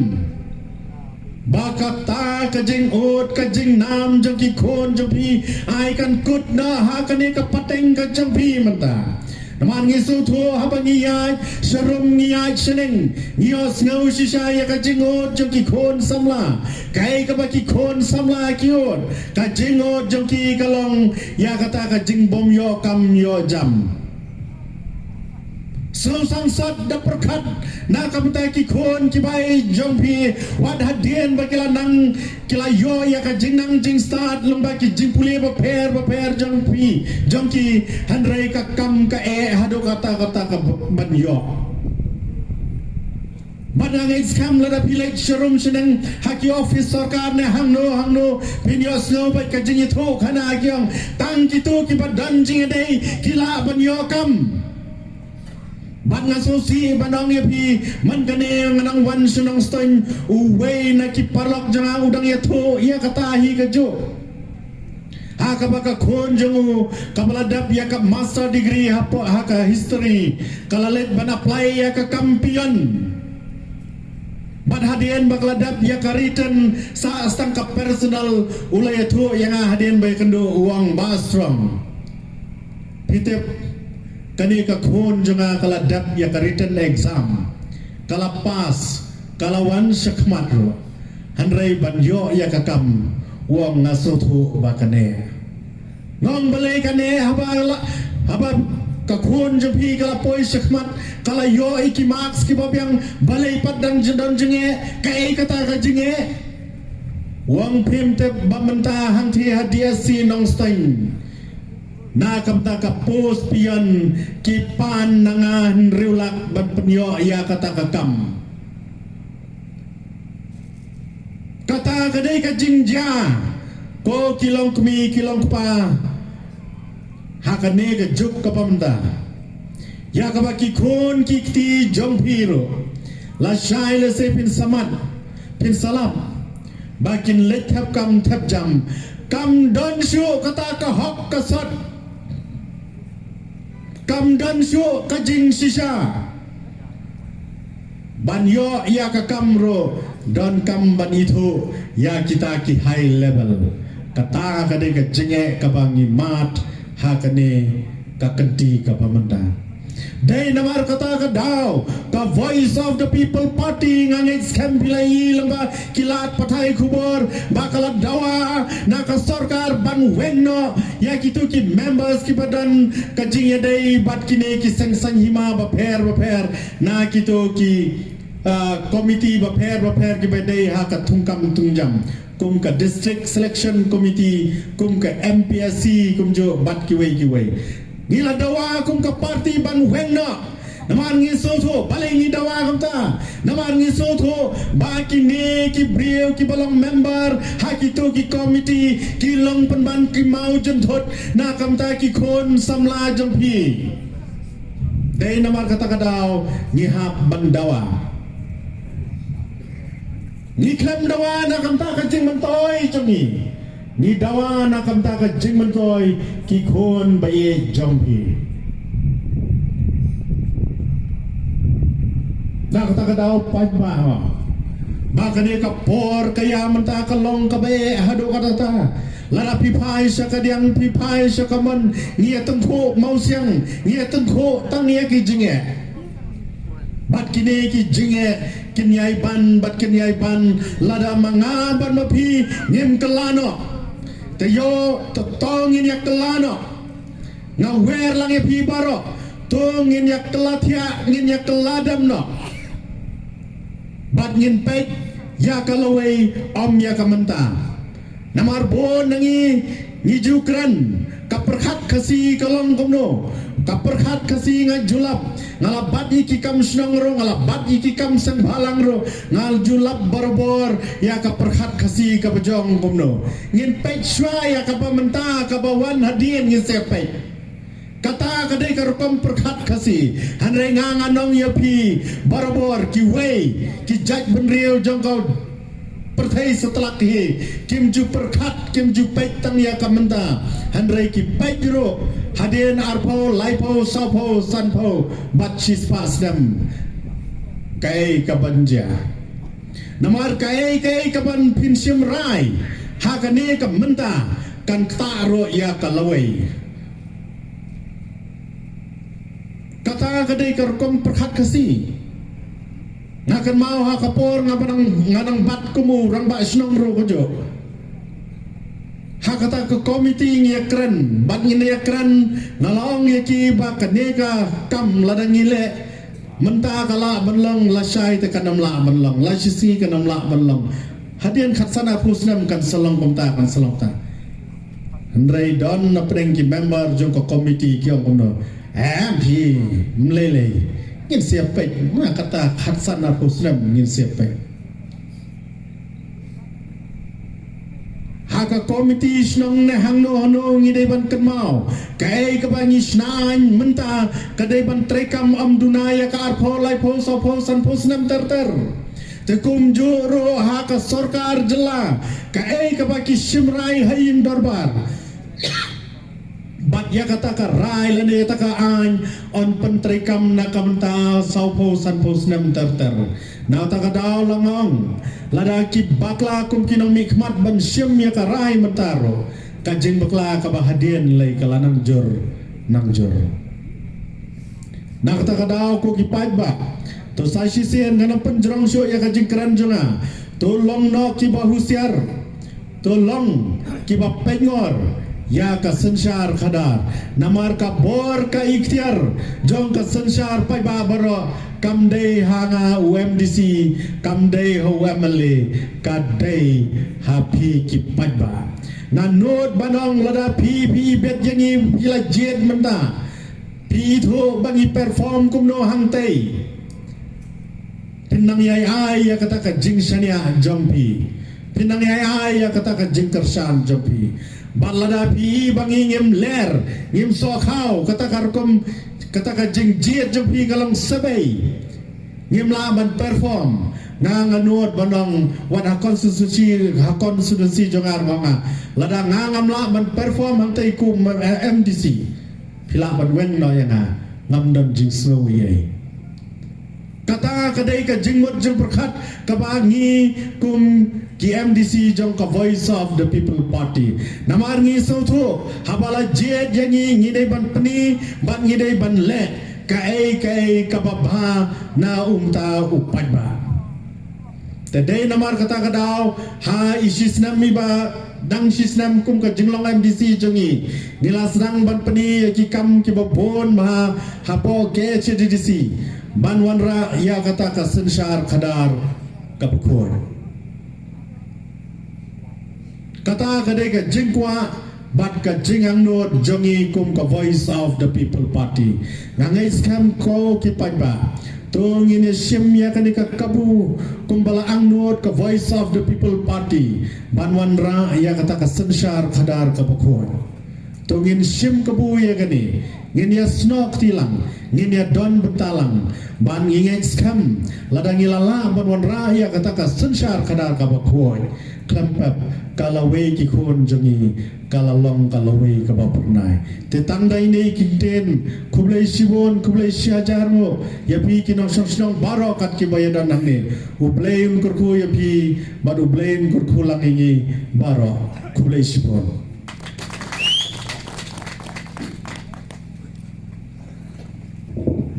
Ba kata ka jingud ka jingnam jong ki khun jong phi ai kan kut noh ha kane ka pateng ka jong phi mynta. Namar ngi sngewthuh haba ngi ïaid sharum ngi ïaid shaneng, ngi ïohsngew shisha ïa ka jingud jong ki khun samla. Kaei kaba ki khun samla ki ud, ka jingud jong ki ka long ïa kata ka jingbym ïoh kam ïoh jam. Sngewsih sat da pyrkhat na ka bynta ki khun ki bai jong phi, wat hadien ba ki la nang ki la ïoh ïa ka jingnang jingstad lyngba ki jingpule bapher bapher jong phi, jong ki, hynrei ka kam ka eh haduh kata kata ka ban ïoh. Bad nga ngeit skhem lada phi leit sharum shaneng ha ki office sorkar ne hangno hangno, phin ïohsngew bad ka jingïathuh khana ki ong tang kito kiba don jingïadei ki lah ban ïoh kam. Bad nga sngewsih ban ong ïa phi, man kane nga nang wan sha Nongstoiñ, uwei na ki paralok jong nga u dang ïathuh ïa kata hi kajuh. Ha kaba ka khun jong u kaba la dep ïa ka master degree ha po, ha ka history, ka la leit ban apply ïa ka kam peon. Bad hadien ba ka la dep ïa ka written, sah tang ka personal, u la ïathuh ïa nga hadien ba ïakynduh u ong Bah Strong, phi tip, kane ka khun jong nga ka la dep ïa ka written exam, ka la pass, ka la wan shakhmat ruh. Hynrei ban ïoh ïa ka kam, u ong nga sngewthuh ba kane. Nga ong balei kane haba la, haba ka khun jong phi ka la poi shakhmat, ka la ïoh ïa ki marks kiba biang, balei pat dang jin don jingeh, kaei kata ka jingeh. U ong phim tip ba mynta hangtei ha D S C Nongstoiñ, na ka bynta ka post peon ki pan na nga hynriew lak ban pynïoh ïa kata ka kam. Kata ka dei ka jingjia, ko ki longkmie ki longkpa, ha kane ka juk kaba mynta. Ïa kaba ki khun ki kti jong phi ruh, lashai lashai phin samad, phin salap, ba kin leit thep kam thep jam, kam don shuh kata ka hok ka sot. Kam don shuh ka jingshisha ban ïoh ïa ka kam ruh, donkam ban ithuh ïa kita ki high level. Kata ka dei ka jingeh kaba ngi mad ha kane ka kynti kaba mynta. Dei namar kata ka daw ka Voice of the People Party, nga ngeit skhem phi la ïohi lyngba ki lad pathai khubor ba ka la dawa na ka sorkar ban weng noh ïa kito ki members kiba don ka jingïadei bad kine ki seng saiñ hima bapher bapher, na kito ki, ah, komiti bapher bapher kiba dei ha ka thungkam thungjam, kum ka District Selection Committee, kum ka M P S C, kumjuh bad kiwei kiwei. Ngi la dawa kum ka party ban weng noh. Namar ngi sngewthuh, balei ngi dawa kumta? Namar ngi sngewthuh ba kine ki briew kiba long member ha kito ki komiti ki long pynban ki mawjynthut na ka bynta ki khun samla jong phi. Dei namar kata ka daw ngi hap ban dawa. Ngi khlem dawa na ka bynta ka jingmyntoi jong ngi. Ngi dawa na ka bynta ka jingmyntoi ki khun ba ïeit jong phi. Na kata ka daw paidbah, ba kane ka por ka ïa mynta ka long kaba eh haduh katta. Lada phi phai sha kadiang, phi phai sha kamon, ngi ïa tyngkhuh mawsiang, ngi ïa tyngkhuh tang ïa ki jingeh. Bad kine ki jingeh kin ïai ban, bad kin ïai ban, lada ma nga bad ma phi ngim kylla noh. Te ïoh, to, to ngin ïa kylla noh. Nga wer lang ïa phi baroh, to ngin ïa kylla thiah, ngin ïa kylla dem noh. Bad ngin peit ïa ka lawei, ym ïa ka mynta. Namar bun na ngi ngi ju kren, ka pyrkhat Khasi ka long kumno. Ka pyrkhat Khasi nga ju lap, nga la bat ïa ki kam shnong ruh, nga la bat ïa ki kam seng bhalang ruh, nga ju lap barabor ïa ka pyrkhat Khasi kaba jong kumno. Ngin peit shuwa ïa kaba mynta, kaba wan hadien ngin sa peit. Kata ka dei ka rukom pyrkhat Khasi. Hynrei nga nga ong ïa phi barabor, kiwei ki jait bynriew jong ka pyrthei satlak hi kim ju pyrkhat, kim ju peit tang ïa ka mynta. Hynrei ki peit ruh hadien arphew, laiphew, sawphew, sanphew bad shispah snem. Kaei kaban jia? Namar kaei kaei kaban phin shim rai ha kane ka mynta kan ktah ruh ïa ka lawei. Kata ka dei ka rukom pyrkhat Khasi. Nga kynmaw ha ka por nga ba nang, nga nang bat kum u rangbah shnong ruh kajuh. Ha kata ka komiti ngi ïakren, bad ngin ïakren, nga la ong ïa ki ba kane ka kam lada ngi leh mynta ka lah ban long, lashai te kan ym lah ban long, lashisngi kan ym lah ban long. Hadien khatsan arphew snem kan sa long kumta, kan sa long kumta. Hynrei don na pdeng ki member jong ka komiti ki ong kumno, em phi, ym lei lei. Ngin sa ïa peit, ma kata khatsan arphew snem ngin sa ïa peit. Ha ka komiti shnong ne hangno hangno ngi dei ban kynmaw, kaei kaba ngi shna mynta ka dei ban treikam, ym duna ïa ka arphew, laiphew, sawphew, sanphew snem ter ter. Te kumjuh ruh ha ka sorkar jylla, kaei kaba ki shim rai ha ïing dorbar, bad ïa kata ka rai lane ïa kata ka aiñ yn pyntreikam na ka bynta sawphew, sanphew snem ter ter. Na kata ka daw la nga ong, lada ki bakla kum ki nongmihkhmat ban shim ïa ka rai mynta ruh, ka jingbakla kaba hadien lei ka la nang jur, nang jur. Na kata ka daw ko ki paidbah, to sa shisien ngan ym pynjrong shuh ïa ka jingkren jong nga. To long noh kiba husiar, to long kiba pynngor ïa ka synshar khadar. Namar ka bor ka iktiar jong ka synshar paidbah baroh kam dei ha nga u M D C, kam dei ha u M L A, ka dei ha phi ki paidbah. Nga nud ban ong lada phi, phi bet ïa ngi, phi la jied mynta, phi ithuh ba ngi perform kumno hangtei, phin nang ïai ai ïa kata ka jingshaniah jong phi, phin nang ïai ai ïa kata ka jingkyrshan jong phi. Bad lada phi ba ngi ngim ler, ngim sohkhaw, kata ka rukom, kata ka jingjied jong phi ka long sebei, ngim lah ban perform, nga nga nud ban ong wat ha constituency, ha constituency jong nga ruh nga, lada nga ngam lah ban perform hangtei kum, eh, M D C, phi lah ban weng noh ïa nga, ngam don jingsngew ei ei. Kata ka dei ka jingmut jingpyrkhat kaba ngi kum ki M D C jong ka Voice of the People Party. Namar ngi sngewthuh haba la jied ïa ngi, ngi dei ban pyni bad ngi dei ban leh kaei kaei kaba bha na uta u paidbah. Te dei namar kata ka daw ha i shisnem iba dang shisnem kum ka jinglong M D C jong ngi, ngi la sdang ban pyni ïa ki kam kiba bun bha hapoh K H A D C ban wanrah ïa kata ka synshar khadar kaba khuid. Kata ka dei ka jingkwah bad ka jingangnud jong ngi kum ka Voice of the People Party. Nga ngeit skhem ko ki paidbah, to ngin ïa shim ïa kane ka kabu kumba la angnud ka Voice of the People Party ban wanrah ïa kata ka synshar khadar kaba khuid. To ngin shim kabu ïa kane, ngin ïa snoh kti lang, ngin ïa don bynta lang, ban ngi ngeit skhem lada ngi la lah ban wanrah ïa kata ka synshar khadar kaba khuid, khlem pep ka lawei ki khun jong ngi ka la long ka lawei kaba phyrnai. Te tang da ine i kyntien, khublei shibun, khublei shihajar nguh ïa phi ki nongshong shnong baroh kat kiba ïa don hangne. U Blei un kyrkhu ïa phi bad U Blei un kyrkhu lang ïa ngi baroh. Khublei shibun.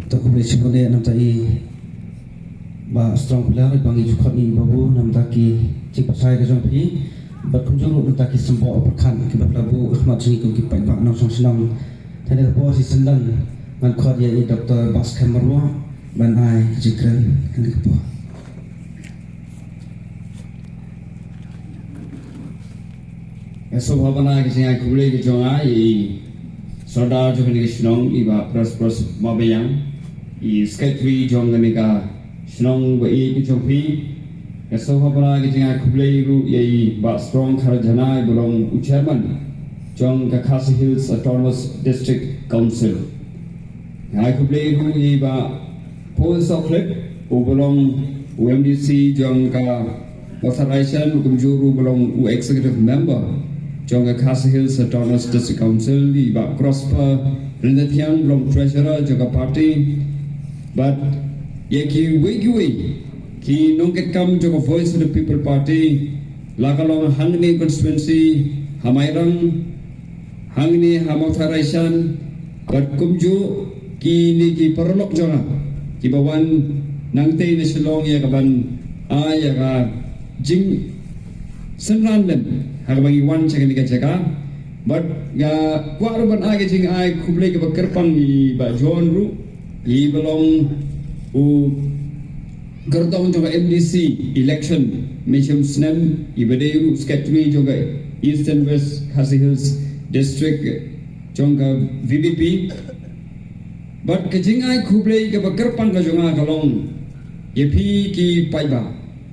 To khublei shibun ïa namta i Bah Strong Phylla, ba ngi ju khot ïa i Babu namta ki jingpyrshah ka jong phi. Bad kumjuh ruh namta ki symboh pyrkhat kiba la buh ha khmat jong ngi kum ki paidbah nongshong shnong. Te na ka por shisien ngan khot ïa i Doctor Bah Skhem Marwah ban ai ka jingkren ha kane ka por. Nga sngewbha ban ai ka jingai khublei ka jong nga ïa i Sordar jong kane ka shnong, i Bah Pres Pres Mawbiang, i Secretary jong kane ka shnong ba ïeit ka jong phi. Nga sngewbha ban ai ka jingai khublei ruh ïa i Bah Strong Kharjana, i ba long u Chairman jong ka Khasi Hills Autonomous District Council. Nga ai khublei ruh ïa i Bah Paul Sohkhlet, u ba long u M D C jong ka Mawthadraishan, kumjuh ruh u ba long u executive member jong ka Khasi Hills Autonomous District Council, i Bah Prosper Ryntathiang, u ba long treasurer jong ka party, bad ïa kiwei kiwei ki nongkitkam jong ka Voice of the People Party, la ka long hangne constituency, ha Mairang, hangne ha Mawthadraishan, bad kumjuh kine ki paralok jong nga kiba wan nangtei na Shillong ïa ka ban ai ïa ka jingsynran lem ha kaba ngi wan sha kane ka jaka. Bad nga kwah ruh ban ai ka jingai khublei kaba kyrpang ïa i Bah John ruh, i ba long u kyrtong jong ka M D C election mynshem snem, i ba dei ruh secretary jong ka Eastern West Khasi Hills District jong ka V P P. Bad ka jingai khublei kaba kyrpang ka jong nga ka long ïa phi ki paidbah,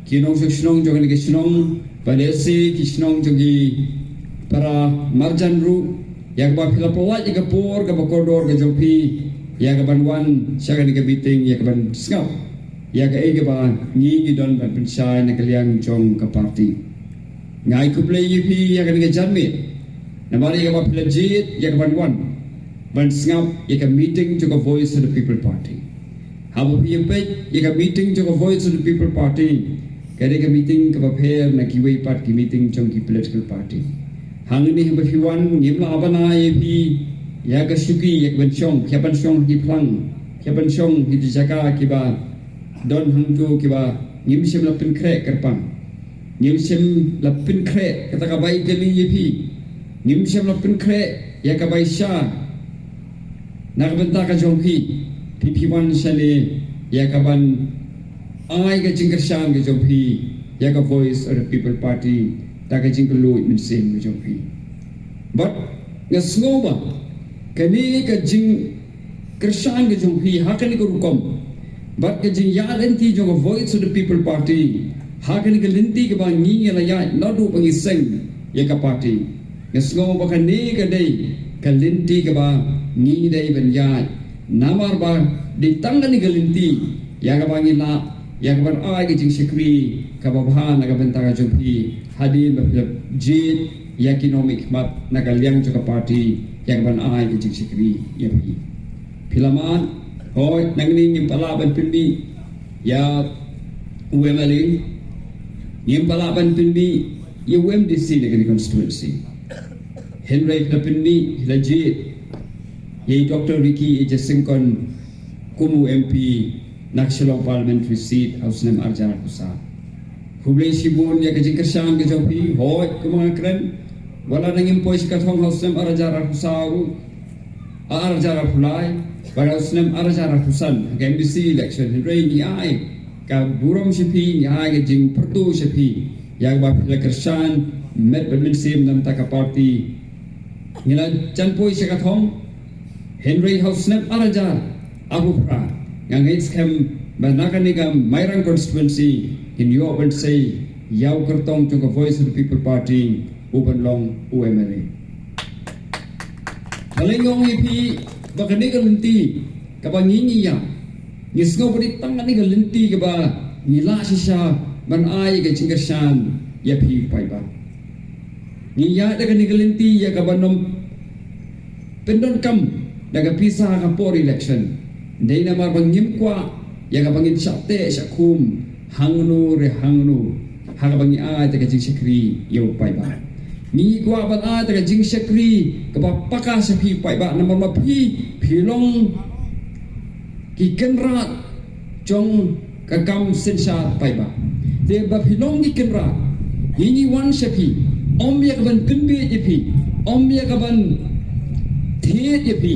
ki nongshong shnong jong kane ka shnong, bad lehse ki shnong jong ki para marjan ruh, ïa kaba phi la pynlait ïa ka por kaba kordor ka jong phi ïa ka ban wan sha kane ka meeting, ïa ka ban sngap ïa kaei kaba ngi ngi don ban pynshai na ka liang jong ka party. Nga ai khublei ïa phi ïa kane ka janmiet namar ïa kaba phi la jied ïa ka ban wan ban sngap ïa ka meeting jong ka Voice of the People Party. Haba phi ïa peit ïa ka meeting jong ka Voice of the People Party, ka dei ka meeting kaba pher na kiwei pat ki meeting jong ki political party. Hangne haba phi wan, ngim lah ban ai ïa phi ïa ka shuki ïa ka ban shong, ïa ban shong ha ki phlang, ïa ban shong ha ki jaka kiba don hangto kiba ngim shym la pynkhreh kyrpang. Ngim shym la pynkhreh kata ka bai kali ïa phi. Ngim shym la pynkhreh ïa ka bai sha na ka bynta ka jong phi. Phi phi wan shane ïa ka ban ai ka jingkyrshan ka jong phi ïa ka Voice of the People Party, da ka jingkylluid mynsiem ka jong phi. Bad nga sngew ba kane ka jingkyrshan ka jong phi ha kane ka rukom, bad ka jingïaid lynti jong ka Voice of the People Party ha kane ka lynti kaba ngi ngi la ïaid naduh ba ngi seng ïa ka party. Nga sngew ba kane ka dei ka lynti kaba ngi dei ban ïaid, namar ba dei tang kane ka lynti ïa kaba ngi lah ïa ka ban ai ka jingshakri kaba bha na ka bynta ka jong phi, hadien ba phi la jied ïa ki nongmihkhmat na ka liang jong ka party ïa ka ban ai ka jingshakri ïa phi. Phi la mad, hooid, nangne ngim pat lah ban pynmih ïa u M L A, ngim pat lah ban pynmih ïa u M D C na kane ka constituency. Hynrei phi la pynmih, phi la jied ïa i Doctor Ricky A J Syngkon kum u M P na ka Shillong Parliamentary Seat ha u snem ar hajar arphew saw. Khublei shibun ïa ka jingkyrshan ka jong phi, hooid, kumba nga kren, wat la ngim poi sha ka thong ha u snem ar hajar arphew saw, ar hajar arphew lai, bad ha u snem ar hajar arphew san ha ka M D C election, hynrei ngi ai ka burom sha phi, ngi ai ka jingpyrto sha phi ïa kaba phi la kyrshan met bad mynsiem na ka bynta ka party. Ngi la jan poi sha ka thong, hynrei ha u snem ar hajar arphew phra nga ngeit skhem ba na kane ka Mairang constituency ngin ïoh ban sei ïa u kyrtong jong ka Voice of the People Party u ban long u M L A. Balei nga ong ïa phi ba kane ka lynti kaba ngi ngi ïa, ngi sngew ba dei tang kane ka lynti kaba ngi lah shisha ban ai ka jingkyrshan ïa phi paidbah. Ngi ïa da kane ka lynti ïa kaba nym pyndonkam da ka pisa ha ka por election. Dei namar ba ngim kwah ïa kaba ngin shah teh shah khum hangno re hangno ha kaba ngi ai da ka jingshakri ïa u paidbah. Ngi kwah ban ai da ka jingshakri kaba paka sha phi paidbah, namar ba phi phi long ki kynrad jong ka kam synshar paidbah. Te ba phi long ki kynrad, ngi ngi wan sha phi ym ïa ka ban pynbieit ïa phi, ym ïa ka ban thied ïa phi,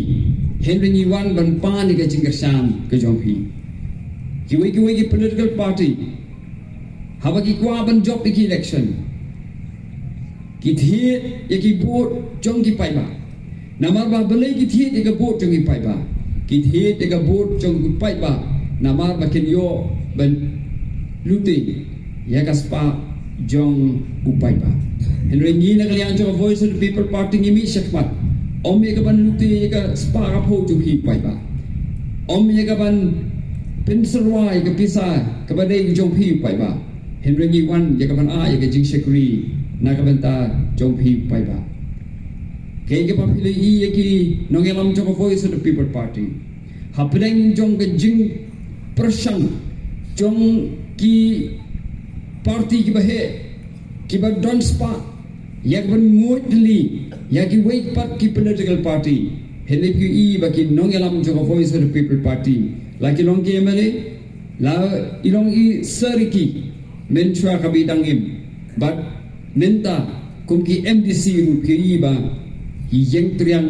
hynrei ngi wan ban pan ïa ka jingkyrshan ka jong phi. Kiwei kiwei ki political party haba ki kwah ban jop ïa ki election, ki thied ïa ki vote jong ki paidbah. Namar ba balei ki thied ïa ka vote jong ki paidbah? Ki thied ïa ka vote jong ki paidbah namar ba kin ïoh ban lute ïa ka spah jong u paidbah. Hynrei ngi na ka liang jong ka Voice of the People Party ngi mih shakhmat. Ym ïa ka ban lute ïa ka spah ka phew jong phi paidbah. Ym ïa ka ban pynsyrwa ïa ka pisa kaba dei jong phi paidbah. Hynrei ngi wan ïa ka ban ai ïa ka jingshakri na ka bynta jong phi paidbah. Kaei kaba phi la ïohi ïa ki nongïalam jong ka Voice of the People Party. Hapdeng jong ka jingpyrshang jong ki party kiba heh, kiba don spah ïa ka ban nguid lynti ïa kiwei pat ki political party. Hynrei phi ïohi ba ki nongïalam jong ka Voice of the People Party, la ki long ki M L A, la i long i syriki mynshuwa kaba i dang im. Bad mynta kum ki M D C ruh phi ïohi ba ki ïeng triang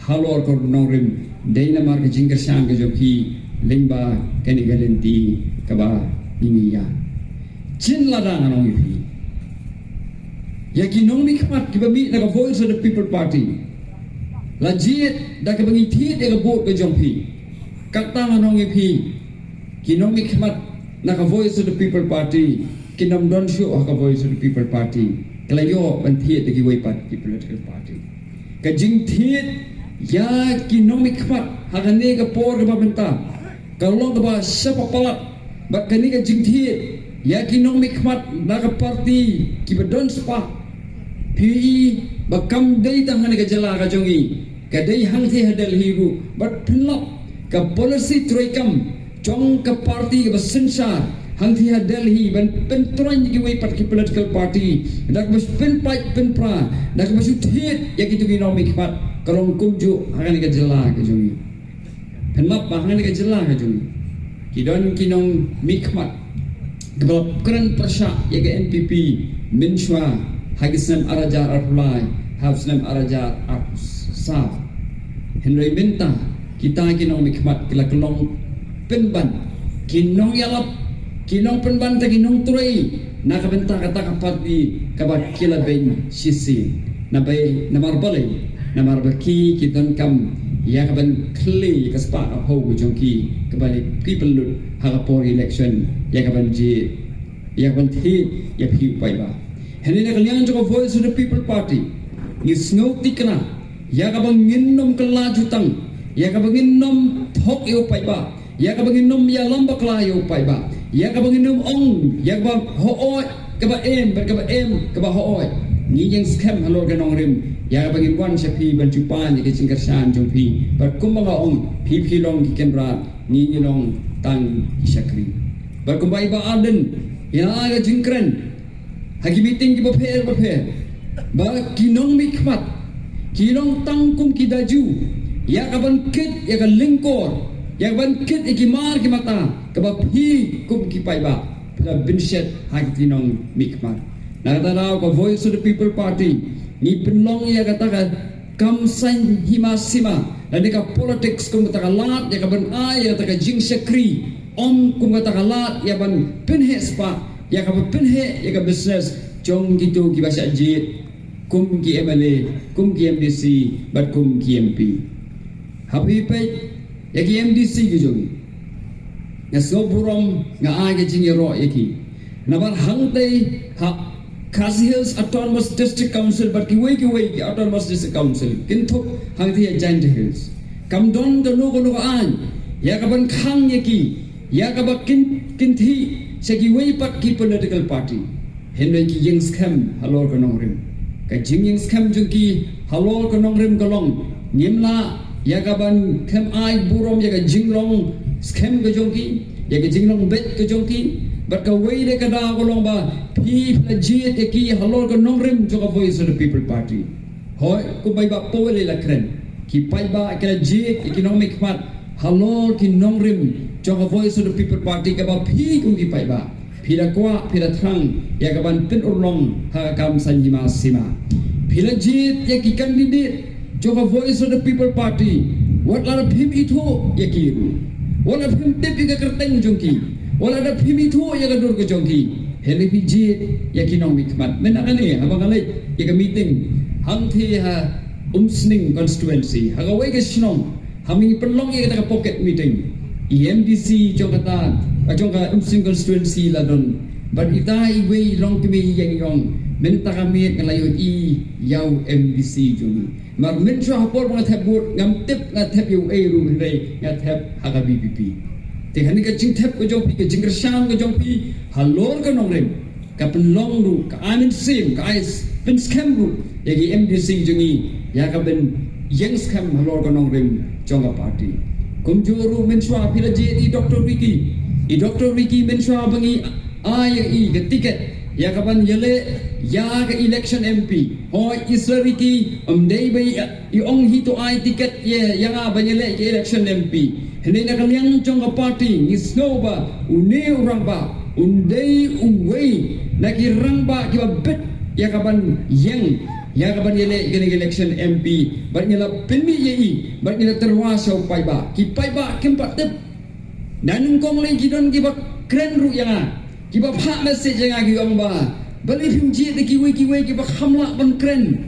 halor ka nongrim, dei namar ka jingkyrshan ka jong phi lyngba kane ka lynti kaba ngi ïa. Chin lada ngan ong ïa phi, ïa ki nongmihkhmat kiba mih na ka Voice of the People Party, la jied da kaba ngi thied ïa ka vote ka jong phi. Kata ngan ong ïa phi, ki nongmihkhmat na ka Voice of the People Party kin ym don shuh ha ka Voice of the People Party. Ka la ïoh ban thied da kiwei pat ki political party. Ka jingthied ïa ki nongmihkhmat ha kane ka por kaba mynta ka long kaba shah palat. Bad kane ka jingthied ïa ki nongmihkhmat na ka party kiba don spah, phi ïohi ba kam dei tang ha kane ka jylla ka jong ngi, ka dei hangtei ha Delhi ruh. Bad pynlap ka policy treikam jong ka party kaba synshar hangtei ha Delhi ban pyntroiñ ïa kiwei pat ki political party da kaba shu pynpait pynpra, da kaba shu thied ïa kito ki nongmihkhmat, ka long kumjuh ha kane ka jylla ka jong ngi. Pynlap ba ha kane ka jylla ka jong ngi ki don ki nongmihkhmat kiba la kren pyrshah ïa ka N P P mynshuwa ha ki snem ar hajar arphew lai haduh snem ar hajar arphew saw. Hynrei mynta kita ki nongmihkhmat ki la kyllon pynban, ki nongïalap, ki long pynban ta ki nongtrei na ka bynta kata ka party kaba ki la beiñ shisien. Namar balei? Namar ba ki, ki donkam ïa ka ban khlei ïa ka spah ka phew ka jong ki kaba la ki pynlut ha ka por election ïa ka ban jied, ïa ka ban thied ïa phi paidbah. Hynrei na ka liang jong ka Voice of the People Party ngi sngewthikna ïa kaba ngin ym kylla jutang, ïa kaba ngin ym thok ïa u paidbah, ïa kaba ngin ym ïalam bakla ïa u paidbah, ïa kaba ngin ym ong ïa kaba hooid kaba em bad kaba em kaba hooid. Ngi ïeng skhem halor ka nongrim ïa kaba ngin wan sha phi ban jubab ïa ka jingkyrshan jong phi. Bad kumba nga ong, phi phi long ki kynrad, ngi ngi long tang ki shakri. Bad kumba i Bah Ardent i la ai ka jingkren ha ki meeting kiba pher ba pher ba ki nongmihkhmat ki long tang kum ki daju ïa ka ban kit ïa ka lyngkor, ïa ka ban kit ïa ki mar ki mata kaba phi kum ki paidbah phi la bynshet ha ki nongmihkhmat. Na kata daw ka Voice of the People Party ngi pynlong ïa kata ka kam saiñ hima sima lane ka politics kum kata ka lad ïa ka ban ai ïa kata ka jingshakri, ym kum kata ka lad ïa ban pynheh spah, ïa ka ban pynheh ïa ka business jong kito kiba shah jied kum ki M L A, kum ki M D C bad kum ki M P. Ha phi peit ïa ki M D C ki jong ngi, nga sngewburom, nga ai ka jingïaroh ïa ki. Namar hangtei ha Khasi Hills Autonomous District Council bad kiwei kiwei ki Autonomous District Council, kynthup hangtei ha Jaintia Hills, kam don kano kano ka aiñ ïa ka ban khang ïa ki, ïa kaba kin, kin thih sha kiwei pat ki political party. Hynrei ki ïeng skhem halor ka nongrim. Ka jingïeng skhem jong ki halor ka nongrim ka long, ngim lah ïa ka ban khlem ai burom ïa ka jinglong skhem ka jong ki, ïa ka jinglong beit ka jong ki. Bad kawei de ka daw ka long ba phi phi la jied ïa ki halor ka nongrim jong ka Voice of the People Party. Hooid, kumba i Bah Powell i la kren, ki paidbah ki la jied ïa ki nongmihkhmat halor ki nongrim jong ka Voice of the People Party kaba phi kum ki paidbah phi la kwah, phi la thrang ïa ka ban pynurlong ha ka kam saiñ hima sima. Phi la jied ïa ki candidate jong ka Voice of the People Party wat la da phim ithuh ïa ki ruh, wat la phim tip ïa ka kyrteng jong ki, wat la da phim ithuh ïa ka dur ka jong ki. Hynrei phi jied ïa ki nongmihkhmat. Mynta kane haba nga leit ïa ka meeting hangtei ha Umsning constituency, ha kawei ka shnong, ha ngi pynlong ïa kata ka pocket meeting, I MDC jong kata, jong ka Umsning constituency la don. Bad ita iwei i longkmie ïa ngi ong, mynta ka miet nga la ïohi ïa u MDC jong ngi. Namar mynshuwa ha por ba nga thep vote, ngam tip nga thep ïa uei ruh, hynrei nga thep ha ka VPP. Te kane ka jingthep ka jong phi, ka jingkyrshan ka jong phi halor ka nongrim, ka pynlong ruh, ka ai mynsiem, ka ai s- pynskhem ruh ïa ki MDC jong ngi ïa ka ban ïeng skhem halor ka nongrim jong ka party. Kumjuh ruh mynshuwa phi la jied i Doctor Ricky. I Doctor Ricky mynshuwa ba ngi ai ïa i ka tiket ïa ka ban ïaleh ïa ka election MP. Hooid, i Sir Ricky ym dei ba i, i ong hi to ai tiket ïa, ïa nga ban ïaleh ka election MP. Hynrei na ka liang jong ka party ngi sngew ba une u rangbah un dei uwei na ki rangbah kiba bit ïa ka ban ïeng ïa ka ban ïaleh ka election MP. Bad ngi la pynmih ïa i, bad ngi la tyrwa sha u paidbah. Ki paidbah kim pat tip. Nanyngkong lei ki don kiba kren ruh ïa nga, kiba phah message ïa nga, ki ong ba balei phim jied da kiwei kiwei kiba kham lah ban kren.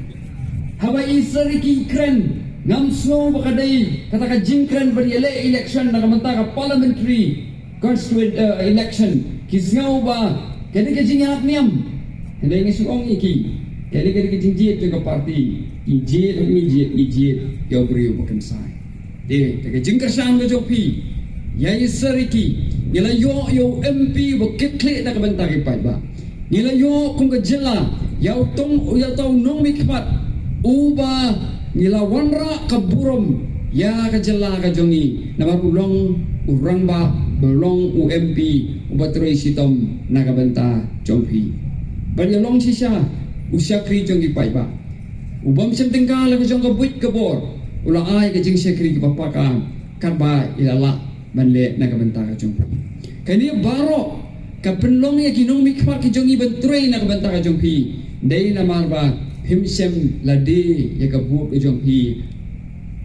Haba i Sir Ricky i kren, ngam sngew ba ka dei kata ka jingkren ban ïaleh election na ka bynta ka parliamentary constituent, eh, election. Ki sngew ba ka dei ka jingïaid niam. Hynrei nga shu ong ïa ki, ka dei ka dei ka jingjied jong ka party. Ngi jied, ngi jied, ngi jied ïa u briew ba kynsai. Te, te ka jingkyrshan ka jong phi ïa i Sir Ricky, ngi la ïoh ïa u MP ba kitkhlieh na ka bynta ki paidbah. Ngi la ïoh kum ka jylla ïa u tong, ïa uta u nongmihkhmat uba ngi la wanrah ka burom ïa ka jylla ka jong ngi. Namar u long u rangbah, u long u MP uba trei shitom na ka bynta jong phi. Bad ïa long shisha u shakri jong ki paidbah. U bym shym tyngka la ka jong ka buit ka bor, u la ai ka jingshakri kaba paka katba i la lah ban leh na ka bynta ka jong phi. Kane baroh ka pynlong ïa ki nongmihkhmat ki jong ngi ban trei na ka bynta ka jong phi. Dei namar ba phim shym la die ïa ka vote ka jong phi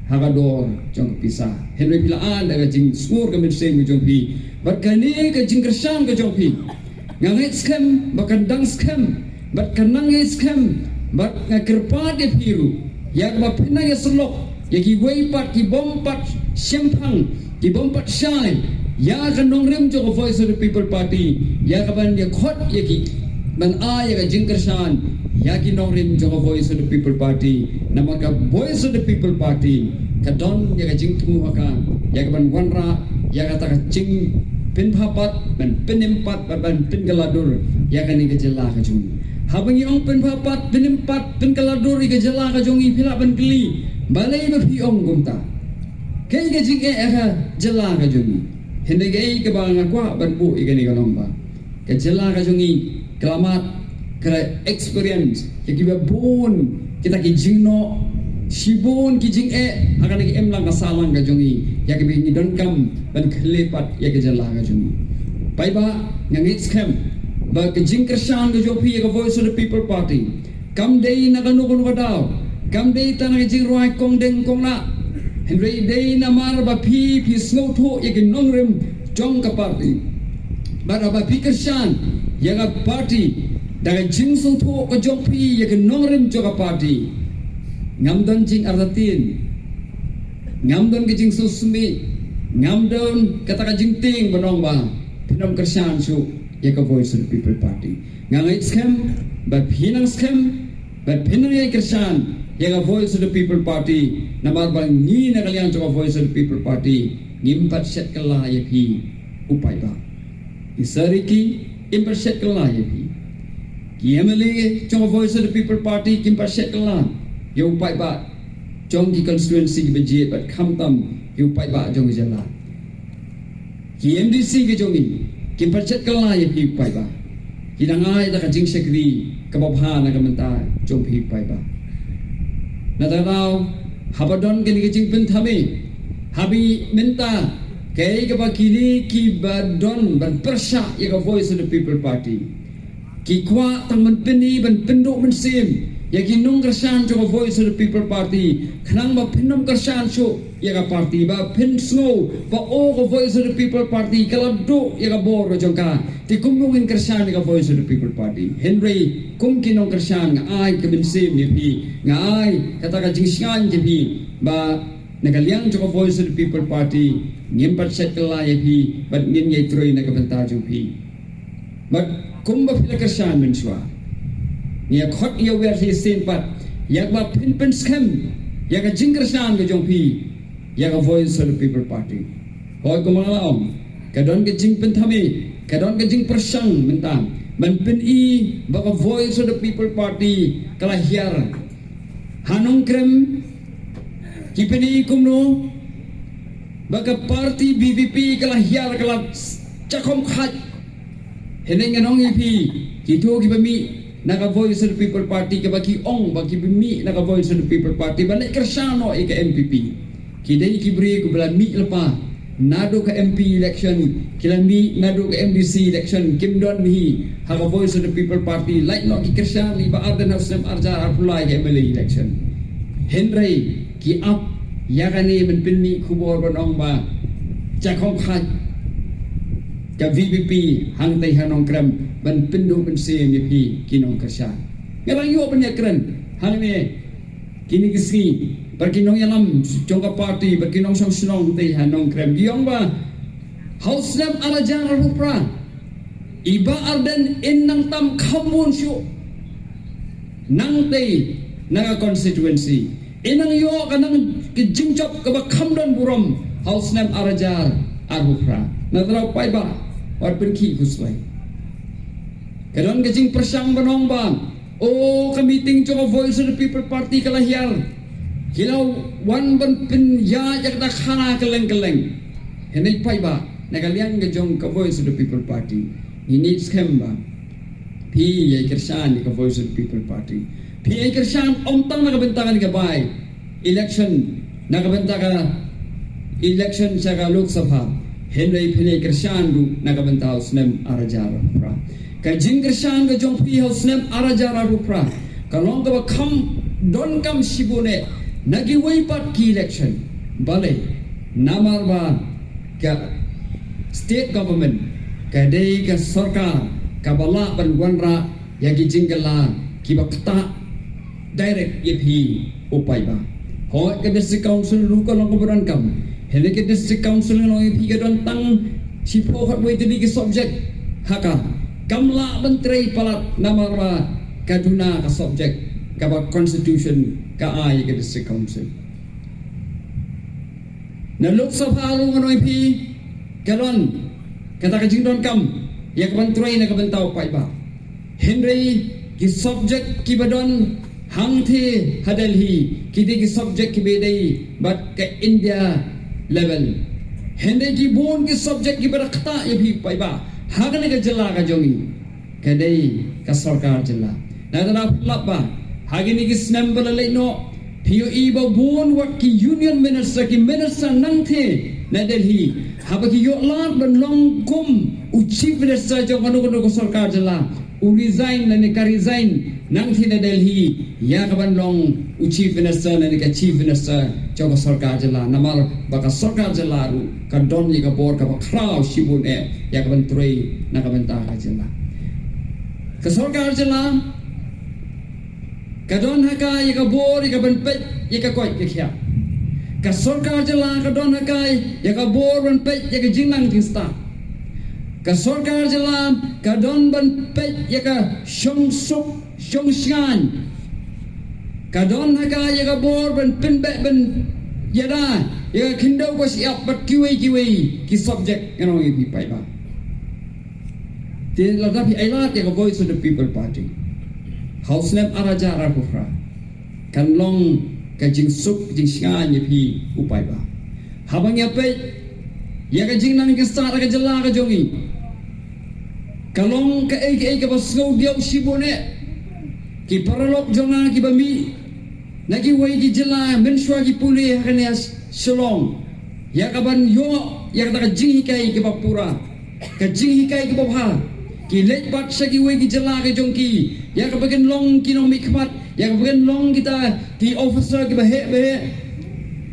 ha ka dor jong ka pisa. Hynrei phi la ai da ka jingsngur ka mynsiem ka jong phi. Bad kane ka jingkyrshan ka jong phi, nga ngeit skhem ba kan dang skhem, bad kan nang ïa skhem, bad nga kyrpad ïa phi ruh ïa kaba phin nang ïa sylok ïa kiwei pat ki bym pat shemphang, ki bym pat shai ïa ka nongrim jong ka Voice of the People Party, ïa ka ban ïa khot ïa ki ban ai ïa ka jingkyrshan ïa ki nongrim jong ka Voice of the People Party. Namar ka Voice of the People Party ka don ïa ka jingthmu ha ka, ïa ka ban wanrah ïa kata ka jingpynbha pat, ban pynim pat, ban, ban pynkylla dur ïa kane ka jylla ka jong ngi. Haba ngi ong pynbha pat, pynim pat, pynkylla dur ïa ka jylla ka jong ngi, phi lah ban kylli, balei ba phi ong kumta? Kaei ka jingeh ha ka jylla ka jong ngi? Hynrei kaei kaba nga kwah ban buh ïa kane ka long ba ka jylla ka jong ngi ka la mad, ka la experience ïa kiba bun kita ki jingnoh, shibun ki jingeh ha kane ka imlang ka sahlang ka jong ngi, ïa kiba ngi donkam ban khleh pat ïa ka jylla ka jong ngi. Paidbah, nga ngeit skhem ba ka jingkyrshan ka jong phi ïa ka Voice of the People Party kam dei na kano kano ka daw, kam dei tang na ka jingrwai kongdeng konglah, hynrei dei namar ba phi, phi sngewthuh ïa ki nongrim jong ka party. Bad haba phi kyrshan ïa ka party da ka jingsngewthuh ka jong phi ïa ki nongrim jong ka party, ngam don jingartatien, ngam don ka jingsngewsih, ngam don kata ka jingtieng ban ong ba phin ym kyrshan shuh ïa ka Voice of the People Party. Nga ngeit skhem ba phin nang skhem, ba phin nang ïai kyrshan ïa ka Voice of the People Party, namar ba ngi na ka liang jong ka Voice of the People Party ngim pat shet kylla ïa phi u paidbah. I Sir Ricky im pat shet kylla ïa phi. Ki MLA jong ka Voice of the People Party kim pat shet kylla ïa u paidbah jong ki constituency kiba jied bad khamtam ïa u paidbah jong ka jylla. Ki MDC ki jong ngi kim pat shet kylla ïa phi u paidbah. Ki dang ai da ka jingshakri kaba bha na ka bynta jong phi u paidbah. Na kata ka daw, haba don kane ka jingpynthame, haba mynta kaei kaba kine kiba don ban pyrshah ïa ka Voice of the People Party ki kwah tang ban pyni, ban pynduh mynsiem ïa ki nongkyrshan jong ka Voice of the People Party, khnang ba phin ym kyrshan shuh ïa ka party, ba phin sngew ba o, ka Voice of the People Party ka la duh ïa ka bor ka jong ka. Te kumno ngin kyrshan ïa ka Voice of the People Party? Hynrei kum ki nongkyrshan, nga ai ka mynsiem ïa phi, nga ai kata ka jingshngaiñ ïa phi ba Na ka liang jong ka Voice of the People Party, ngim pat shet kylla ïa phi, bad ngin ïai trei na ka bynta jong phi. Bad kumba phi la kyrshan mynshuwa, ngi ïa khot ïa wer shisien pat, ïa kaba phin pynskhem ïa ka jingkyrshan ka jong phi ïa ka Voice of the People Party. Hooid, kumba nga la ong, ka don ka jingpynthame, ka don ka jingpyrshang mynta ban pyni ba ka Voice of the People Party ka la hiar. Ha Nongkrem, ki pyni kumno ba ka party B V P ka la hiar, ka la jakhom khait. Hynrei ngan ong ïa phi, kito kiba mih na ka Voice of the People Party, kaba ki ong ba kiba mih na ka Voice of the People Party ban leit kyrshan noh ïa ka N P P, ki dei ki briew kiba la mih lypa naduh ka M P election, ki la mih naduh ka M D C election, kim don hi ha ka Voice of the People Party. Lait noh ki kyrshan ïa i Bah Ardent ha u snem ar hajar arphew lai ka M L A election. Hynrei ki ap ïa kane ban pynmih khubor ban ong ba jakhom khait ka V P P hangtei ha Nongkrem ban pynduh mynsiem ïa phi ki nongkyrshan. Nga dang ïoh ban ïakren hangne kine ki sngi bad ki nongïalam jong ka party, bad ki nongshong shnong tei ha Nongkrem, ki ong ba ha u snem ar hajar arphew phra, i Bah Ardent in nang tam kham bun shuh nangtei na ka constituency. In nang ïoh ka nang ka jingjop kaba kham don burom ha u snem ar hajar arphew phra. Na trai paidbah, wat pynkhih khuslai. Ka don ka jingpyrshang ban ong ba, o, ka meeting jong ka Voice of the People Party ka la hiar, ki la wan ban pynïaid ïa kata khana kylleng kylleng. Hynrei paidbah, na ka liang ka jong ka Voice of the People Party, ngin ïa skhem ba phi ïa kyrshan ïa ka Voice of the People Party. Phi ïa kyrshan ym tang na ka bynta kane ka by election, na ka bynta ka election sha ka Lok Sabha, hynrei phi ïa kyrshan ruh na ka bynta u snem ar hajar arphew phra. Ka jingkyrshan ka jong phi ha u snem ar hajar arphew phra ka long kaba kham donkam shibun eh na kiwei pat ki election. Balei? Namar ba ka state government ka dei ka sorkar kaba lah ban wanrah ïa ki jingkylla kiba ktah direct ïa phi u paidbah. Hooid, ka district council ruh ka long kaba donkam. Hynrei ka district council ngan ong ïa phi ka don tang shiphew khatwei tylli ki subject ha ka. Kam lah ban trei palat namar ba ka duna ka subject kaba constitution ka ai ïa ka district council. Na Lok Sabha ruh ngan ong ïa phi ka don kata ka jingdonkam ïa ka ban trei na ka bynta u paidbah. Hynrei ki subject kiba don hangtei ha Delhi ki dei ki subject kiba dei bad ka India level. Hynrei ki bun ki subject kiba da ktah ïa phi paidbah ha kane ka jylla ka jong ngi ka dei ka sorkar jylla. Na kata phi lap ba ha kine ki snem ba la leit noh, phi ïohi ba bun wat ki union minister, ki minister nangtei na Delhi, haba ki ïoh lad ban long kum u chief minister jong kano kano ka sorkar jylla, u resign lane ka resign nangtei na Delhi ïa ka ban long u chief minister lane ka chief minister jong ka sorkar jylla. Namar ba ka sorkar jylla ruh ka don ïa ka bor kaba khraw shibun eh ïa ka ban trei na ka bynta ka jylla. Ka sorkar jylla ka don ha ka ïa ka bor ïa ka ban peit ïa ka koit ka khiah. Ka sorkar jylla ka don ha ka ïa ka bor ban peit ïa ka jingnang jingstad. Ka sorkar jylla ka don ban peit ïa ka shongsuk shongshngaiñ. Ka don ha ka ïa ka bor ban pynbeit ban ïada ïa ka khyndew ka shyiap bad kiwei kiwei ki subject, ngan ong ïa phi paidbah. Te lada phi ailad ïa ka Voice of the People Party ha u snem ar hajar arphew phra, kan long ka jingsuk jingshngaiñ ïa phi u paidbah. Haba ngi ïa peit ïa ka jingnang jingstad ka jylla ka jong ngi, ka long kaei kaei kaba sngewdiaw shibun eh. Ki paralok jong nga kiba mih na kiwei ki jylla mynshuwa ki pule ha kane ha Shillong ïa ka ban ïoh ïa kata ka jinghikai kaba pura, ka jinghikai kaba bha. Ki leit pat sha kiwei ki jylla ka jong ki ïa kaba kin long ki nongmihkhmat, ïa kaba kin long kita ki officer kiba heh ba heh.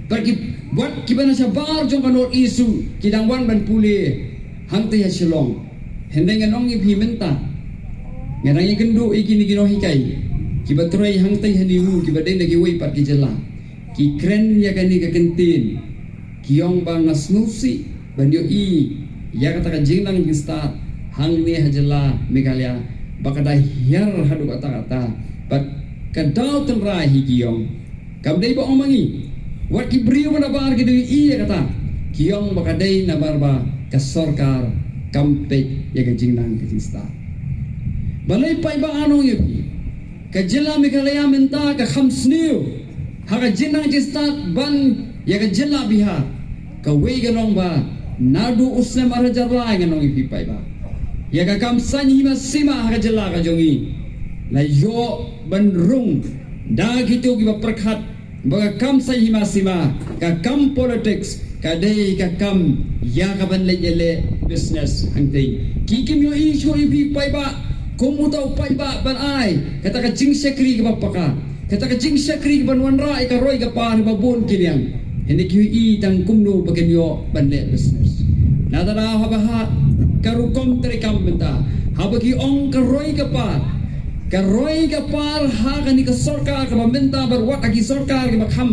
Bad ki, bad kiba na shabar jong ka North East ruh ki dang wan ban pule hangtei ha Shillong. Hynrei ngan ong ïa phi mynta, nga dang ïakynduh ïa kine ki nonghikai kiba trei hangtei ha NEHU kiba dei na kiwei pat ki jylla. Ki kren ïa kane ka kyntien, ki ong ba nga sngewsih ban ïohi ïa kata ka jingnang jingstad hangne ha jylla Meghalaya, ba ka da hiar haduh katta katta, bad ka daw tynrai hi ki ong. Kam dei ba ong ma ngi, wat ki briew ba nabar ki da ïohi ïa kata, ki ong ba ka dei namar ba ka sorkar kam peit ïa ka jingnang ka jingstad. Balei paidbah, ngan ong ïa phi, ka jylla Meghalaya mynta ka kham sniew ha ka jingnang jingstad ban ïa ka jylla Bihar. Kawei ka long ba naduh u snem ar hajar lai, ngan ong ïa phi paidbah, ïa ka kam saiñ hima sima ha ka jylla ka jong ngi la ïoh ban rung da kito kiba pyrkhat ba ka kam saiñ hima sima, ka kam politics, ka dei ka kam ïa ka ban leit ïaleh business hangtei. Ki kim ïohi shuh ïa phi paidbah, kum uta u paidbah ban ai kata ka jingshakri kaba paka, kata ka jingshakri kaban wanrah ïa ka roi ka par ba bun ki liang. Hynrei ki ïohi tang kumno ba kin ïoh ban leh business. Nangta da haba ha ka rukom treikam mynta, haba ki ong ka roi ka par, ka roi ka par ha kane ka sorkar kaba mynta bad wat ha ki sorkar kiba kham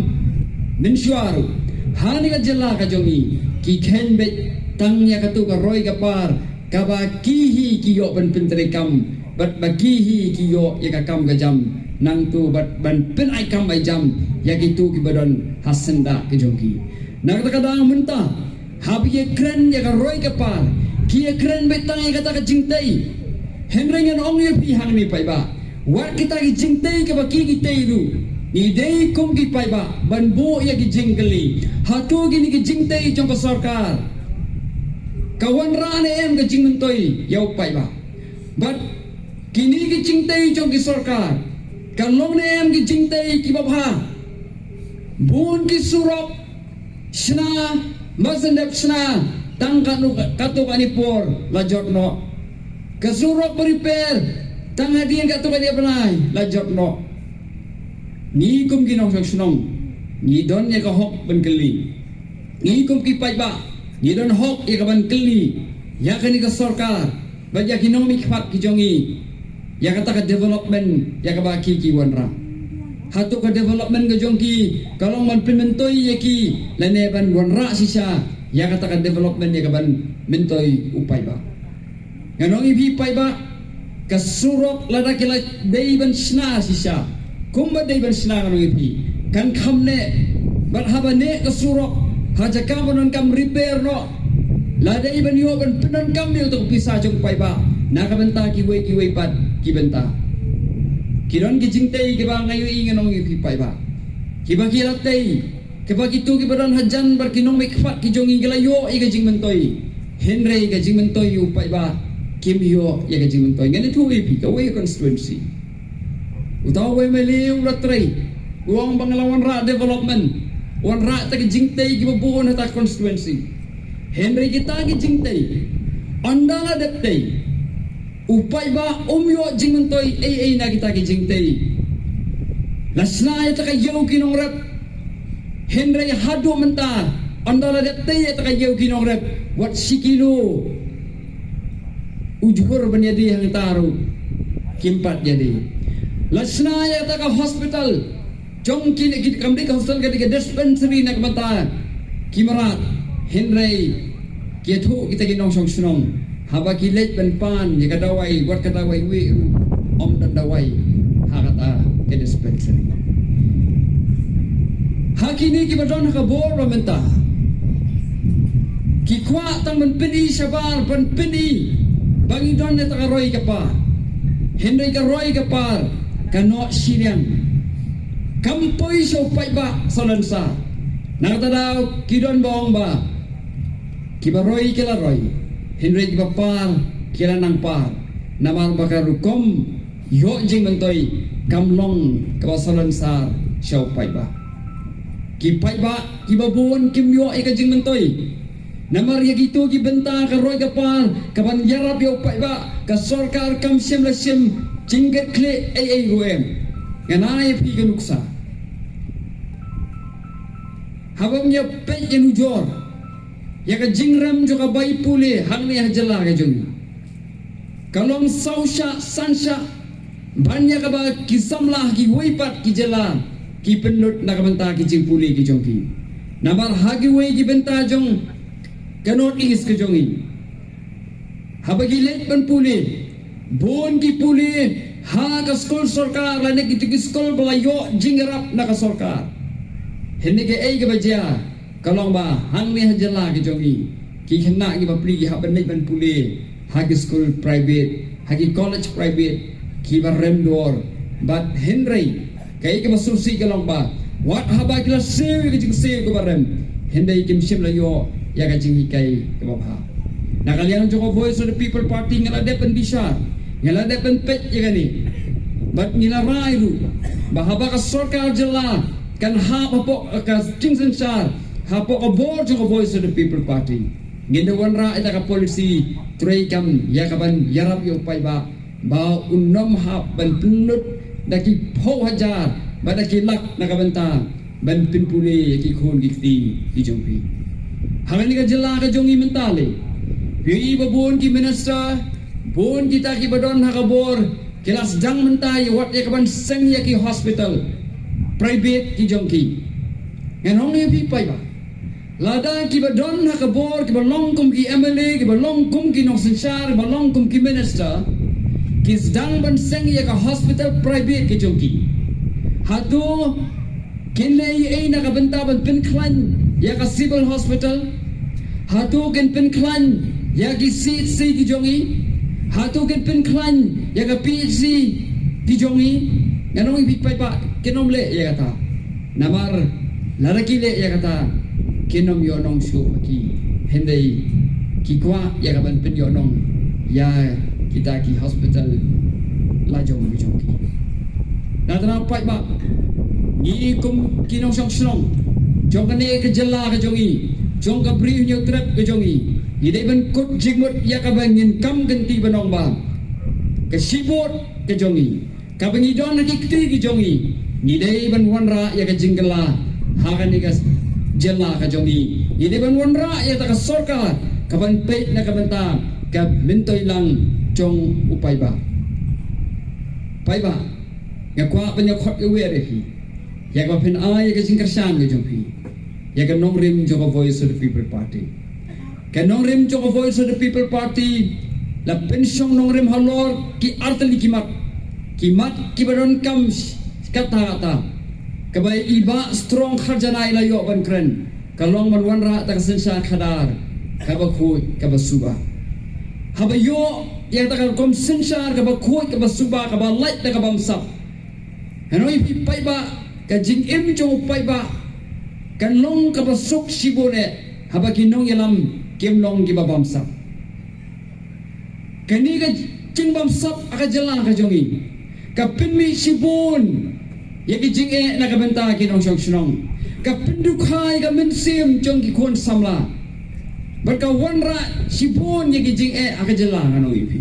mynshuwa ruh, ha kane ka jylla ka jong ngi, ki kheiñ beit tang ïa kato ka roi ka par kaba ki hi ki ïoh ban pyntreikam, bad ba ki hi ki ïoh ïa ka kam ka jam nangto, bad ban pynai kam ai jam ïa kito kiba don ha syndah ka jong ki. Na kata ka daw mynta, haba ki ïakren ïa ka roi ka par, ki ïakren beit tang ïa kata ka jingtei. Hynrei ngan ong ïa phi hangne paidbah, wat kita ki jingtei kaba ki ki tei ruh, ngi dei kum ki paidbah ban buh ïa ki jingkylli. Hato kine ki jingtei jong ka sorkar ka wanrah ne em ka jingmyntoi ïa u paidbah? Bad kine ki jingtei jong ki sorkar ka long ne em ki jingtei kiba bha? Bun ki surok shna, ba shen dep shna tang katno, katno katne por la jot noh. Ka surok ba repair tang hadien katno katne bnai la jot noh. Ngi kum ki nongshong shnong ngi don ïa ka hok ban kylli. Ngi kum ki paidbah ngi don hok ïa ka ban kylli ïa kane ka sorkar bad ïa ki nongmihkhmat ki jong ngi ïa kata ka development ïa kaba ki ki wanrah. Hato ka development ka jong ki ka long ban pynmyntoi ïa ki lane ban wanrah shisha ïa kata ka development ïa kaban myntoi u paidbah? Ngan ong ïa phi paidbah, ka surok lada ki la dei ban shna shisha kumba dei ban shna, ngan ong ïa phi, kan kham neh. Bad haba neh ka surok, ha jaka ban ong kam repair noh, la dei ban ïoh ban pyndonkam ïa uta u pisa jong paidbah na ka bynta kiwei kiwei pat ki bynta. Ki don ki jingtei kiba nga ïohi, ngan ong ïa phi paidbah, kiba ki la tei, kiba kito kiba don hajan bad ki nongmihkhmat ki jong ngi ki la ïoh ïa ka jingmyntoi. Hynrei ka jingmyntoi u paidbah kim ïoh ïa ka jingmyntoi. Ngan ïathuh ïa phi kawei ka constituency. Uta u M L A u la trei, u ong ba nga la wanrah development, wanrah ta ki jingtei kiba bun ha ta constituency. Hynrei kita ki jingtei, ynda la dep tei, u paidbah um ïoh jingmyntoi ei ei na kita ki jingtei. La shna ïa ta ka ïew ki nongrep, hynrei haduh mynta ynda la dep tei ïa ta ka ïew ki nongrep, wat shi kilo u jhur ban ïadie hangta ruh kim pat ïadie. La shna ïa ta ka hospital, jong kine ki, kam dei ka hospital, ka dei ka dispensary na ka bynta ki mrad, hynrei ki ïathuh kita ki nongshong shnong, haba ki leit ban pan ïa ka dawai, wat ka dawai wieh ruh, ym don dawai ha kata ka dispensary. Ha kine kiba don ha ka bor ba mynta, ki kwah tang ban pyni shabar, ban pyni ba ngi don ïa ta ka roi ka par. Hynrei ka roi ka par ka noh shiliang, kam poi sha u paidbah salonsar. Na kata daw ki don ba ong ba kiba roi ki la roi, hynrei kiba par ki la nang par. Namar ba ka rukom ïoh jingmyntoi kam long kaba salonsar sha u paidbah. Ki paidbah kiba bun kim ïoh ïa ka jingmyntoi. Namar ïa kito ki bynta ka roi ka par kaban ïarap ïa u paidbah, ka sorkar kam shym la shim jingkitkhlieh ei ei ruh em. Ngan ai ïa phi ka nuksa. Haba ngi ïa peit ïa nujor ïa ka jingrem jong ka bai pule hangne ha jylla ka jong ngi, ka long saw shah san shah ban ïa kaba ki samla kiwei pat ki jylla ki pynlut na ka bynta ki jingpule ki jong ki. Namar ha kiwei ki bynta jong ka North East ka jong i, haba ki leit ban pule, bun ki pule ha ka skul sorkar lane kito ki skul ba la ïoh jingïarap na ka sorkar. Hynrei kaei kaba jia ka long ba hangne ha jylla ka jong i, ki khynnah ki bapli ki hap ban leit ban pule ha ki skul private, ha ki college private, kiba rem dor. Bad hynrei kaei kaba sngewsih ka long ba wat haba ki la siew ïa ka jingsiew kaba rem, hynrei kim shym la ïoh ïa ka jinghikai kaba bha. Na ka liang jong ka Voice of the People Party nga la dep ban bishar, nga la dep ban peit ïa kane. Bad ngi la rai ruh ba haba ka sorkar jylla kan hap hapoh ka jingsynshar, hapoh ka bor jong ka Voice of the People Party, ngin da wanrah ïa ka policy treikam ïa ka ban ïarap ïa u paidbah ba un ym hap ban pynlut da ki phew hajar bad da ki lak na ka bynta ban pynpule ïa ki khun ki kti ki jong phi. Ha kane ka jylla ka jong i mynta lei, phi i ba bun ki minister, bun kita kiba don ha ka bor, ki la sdang mynta ïa wat ïa ka ban seng ïa ki hospital private ki jong ki. Ngan ong ïa phi paidbah, lada kiba don ha ka bor, kiba long kum ki M L A, kiba long kum ki nongsynshar, kiba long kum ki minister, ki sdang ban seng ïa ka hospital private ki jong ki, hato kin leh ei ei na ka bynta ban pynkhlaiñ ïa ka civil hospital? Hato kin pynkhlaiñ ïa ki C H C ki jong i? Hato kin pynkhlaiñ ïa ka P H C ki jong i? Ngan ong ïa phi paidbah, kin ym leh ïa kata. Namar lada ki leh ïa kata, kin ym ïohnong shuh ma ki, hynrei ki kwah ïa ka ban pynïohnong ïa kita ki hospital la jong ki jong ki. Na tang paidbah, ngi kum ki nongshong shnong jong kane ka jylla ka jong i, jong ka Bri u Hynñiewtrep ka jong i, ngi dei ban kut jingmut ïa kaba ngin kam kynti ban ong ba ka shibun ka jong i, kaba ngi don ha ki kti ki jong i, ngi dei ban wanrah ïa ka jingkylla ha kane ka jylla ka jong i. Ngi dei ban wanrah ïa kata ka sorkar ka ban peit na ka bynta ka myntoi lang jong u paidbah. Paidbah, nga kwah ban ïa khot ïa wer ïa phi ïa kaba phin ai ïa ka jingkyrshan ka jong phi ïa ka nongrim jong ka Voice of the People Party. Ka nongrim jong ka Voice of the People Party la pynshong nongrim halor ki artylli ki mat, ki mat kiba donkam sh-, katta katta, kaba i Bah Strong Kharjana i la ïoh ban kren, ka long ban wanrah ïa ka synshar khadar kaba khuid kaba suba. Haba ïoh ïa kata ka rukom synshar kaba khuid kaba suba, kaba lait da ka bamsap, ngan ong ïa phi paidbah, ka jingim jong u paidbah kan long kaba suk shibun eh haba ki nongïalam kim long kiba bamsap. Kane ka jingbamsap ha ka jylla ka jong i ka pynmih shibun ïa ki jingeh na ka bynta ki nongshong shnong, ka pyndukhai ka mynsiem jong ki khun samla, bad ka wanrah shibun ïa ki jingeh ha ka jylla, ngan ong ïa phi.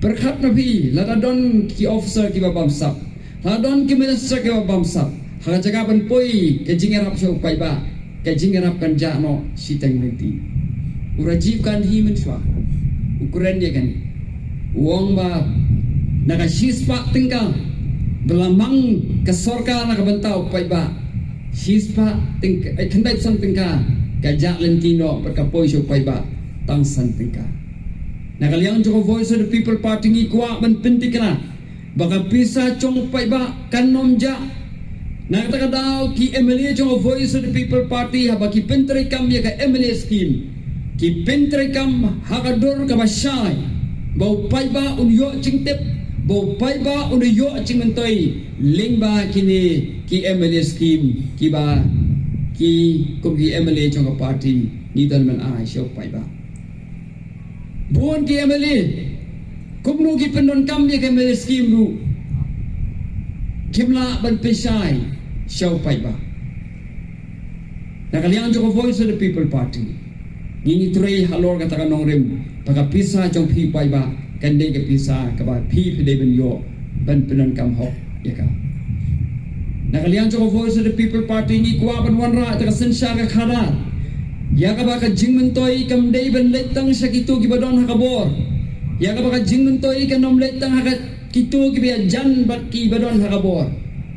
Pyrkhat ma phi, lada don ki officer kiba bamsap, lada don ki minister kiba bamsap, ha ka jaka ban poi ka jingïarap sha u paidbah, ka jingïarap kan jah noh shiteng lynti. U Rajiv Gandhi mynshuwa u kren ïa kane, u ong ba na ka shispah tyngka ba la mang ka sorkar na ka bynta u paidbah, shispah tyngka, eh, khyndaiphew san tyngka ka jah lynti noh bad ka poi sha u paidbah tang san tyngka. Na ka liang jong ka Voice of the People Party ngi kwah ban pyntikna ba ka pisa jong u paidbah kan ym jah. Na kata ka daw ki M L A jong ka Voice of the People Party, haba ki pyntreikam ïa ka M L A scheme, ki pyntreikam ha ka dur kaba shai, ba u paidbah un ïoh jingtip, ba u paidbah un ïoh jingmyntoi lyngba kine ki M L A scheme kiba ki kum ki M L A jong ka party ngi don ban ai sha u paidbah. Bun ki M L A, kumno ki pyndonkam ïa ka M L A scheme ruh, kim lah ban pynshai sha u paidbah. Na ka liang jong ka Voice of the People Party, ngi ngi trei halor kata ka nongrim ba ka pisa jong phi paidbah kan dei ka pisa kaba phi phi dei ban ïoh ban pyndonkam hok ïa ka. Na ka liang jong ka Voice of the People Party ngi kwah ban wanrah ïa ka synshar ka khadar ïa kaba ka jingmyntoi kam dei ban leit tang sha kito kiba don ha ka bor, ïa kaba ka jingmyntoi kan ym leit tang ha ka kito kiba ïajan bad kiba don ha ka bor.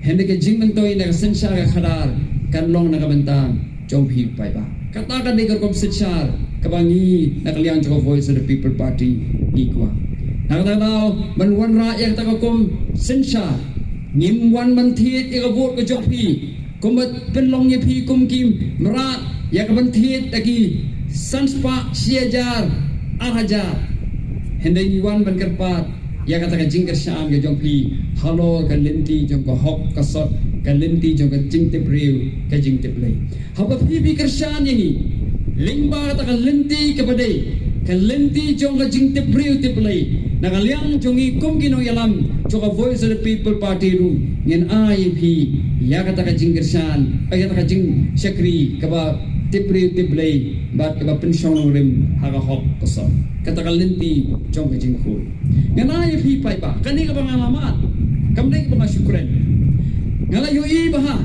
Hynrei ka jingmyntoi na ka synshar ka khadar kan long na ka bynta jong phi paidbah. Kata ka dei ka rukom synshar kaba ngi na ka liang jong ka Voice of the People Party ngi kwah. Na kata ka daw ban wanrah ïa kata ka rukom synshar, ngim wan ban thied ïa ka vote ka jong phi kumba pynlong ïa phi kum ki mrad ïa ka ban thied da ki san spah shi hajar ar hajar. Hynrei ngi wan ban kyrpad ïa kata ka jingkyrshan ka jong phi halor ka lynti jong ka hok ka sot, ka lynti jong ka jingtip briew ka jingtip Blei. Haba phi phi kyrshan ïa ngi lyngba kata ka lynti kaba dei ka lynti jong ka jingtip briew tip Blei, na ka liang jong ngi kum ki nongïalam jong ka Voice of the People Party ruh ngin ai ïa phi ïa kata ka jingkyrshan, ïa kata ka jingshakri kaba tip briew tip Blei bad kaba pynshong nongrim ha ka hok ka sot, kata ka lynti jong ka jingkhuid. Ngan ai ïa phi paidbah, kane kaba nga la mad kam dei kaba nga shu kren. Nga la ïohi ba ha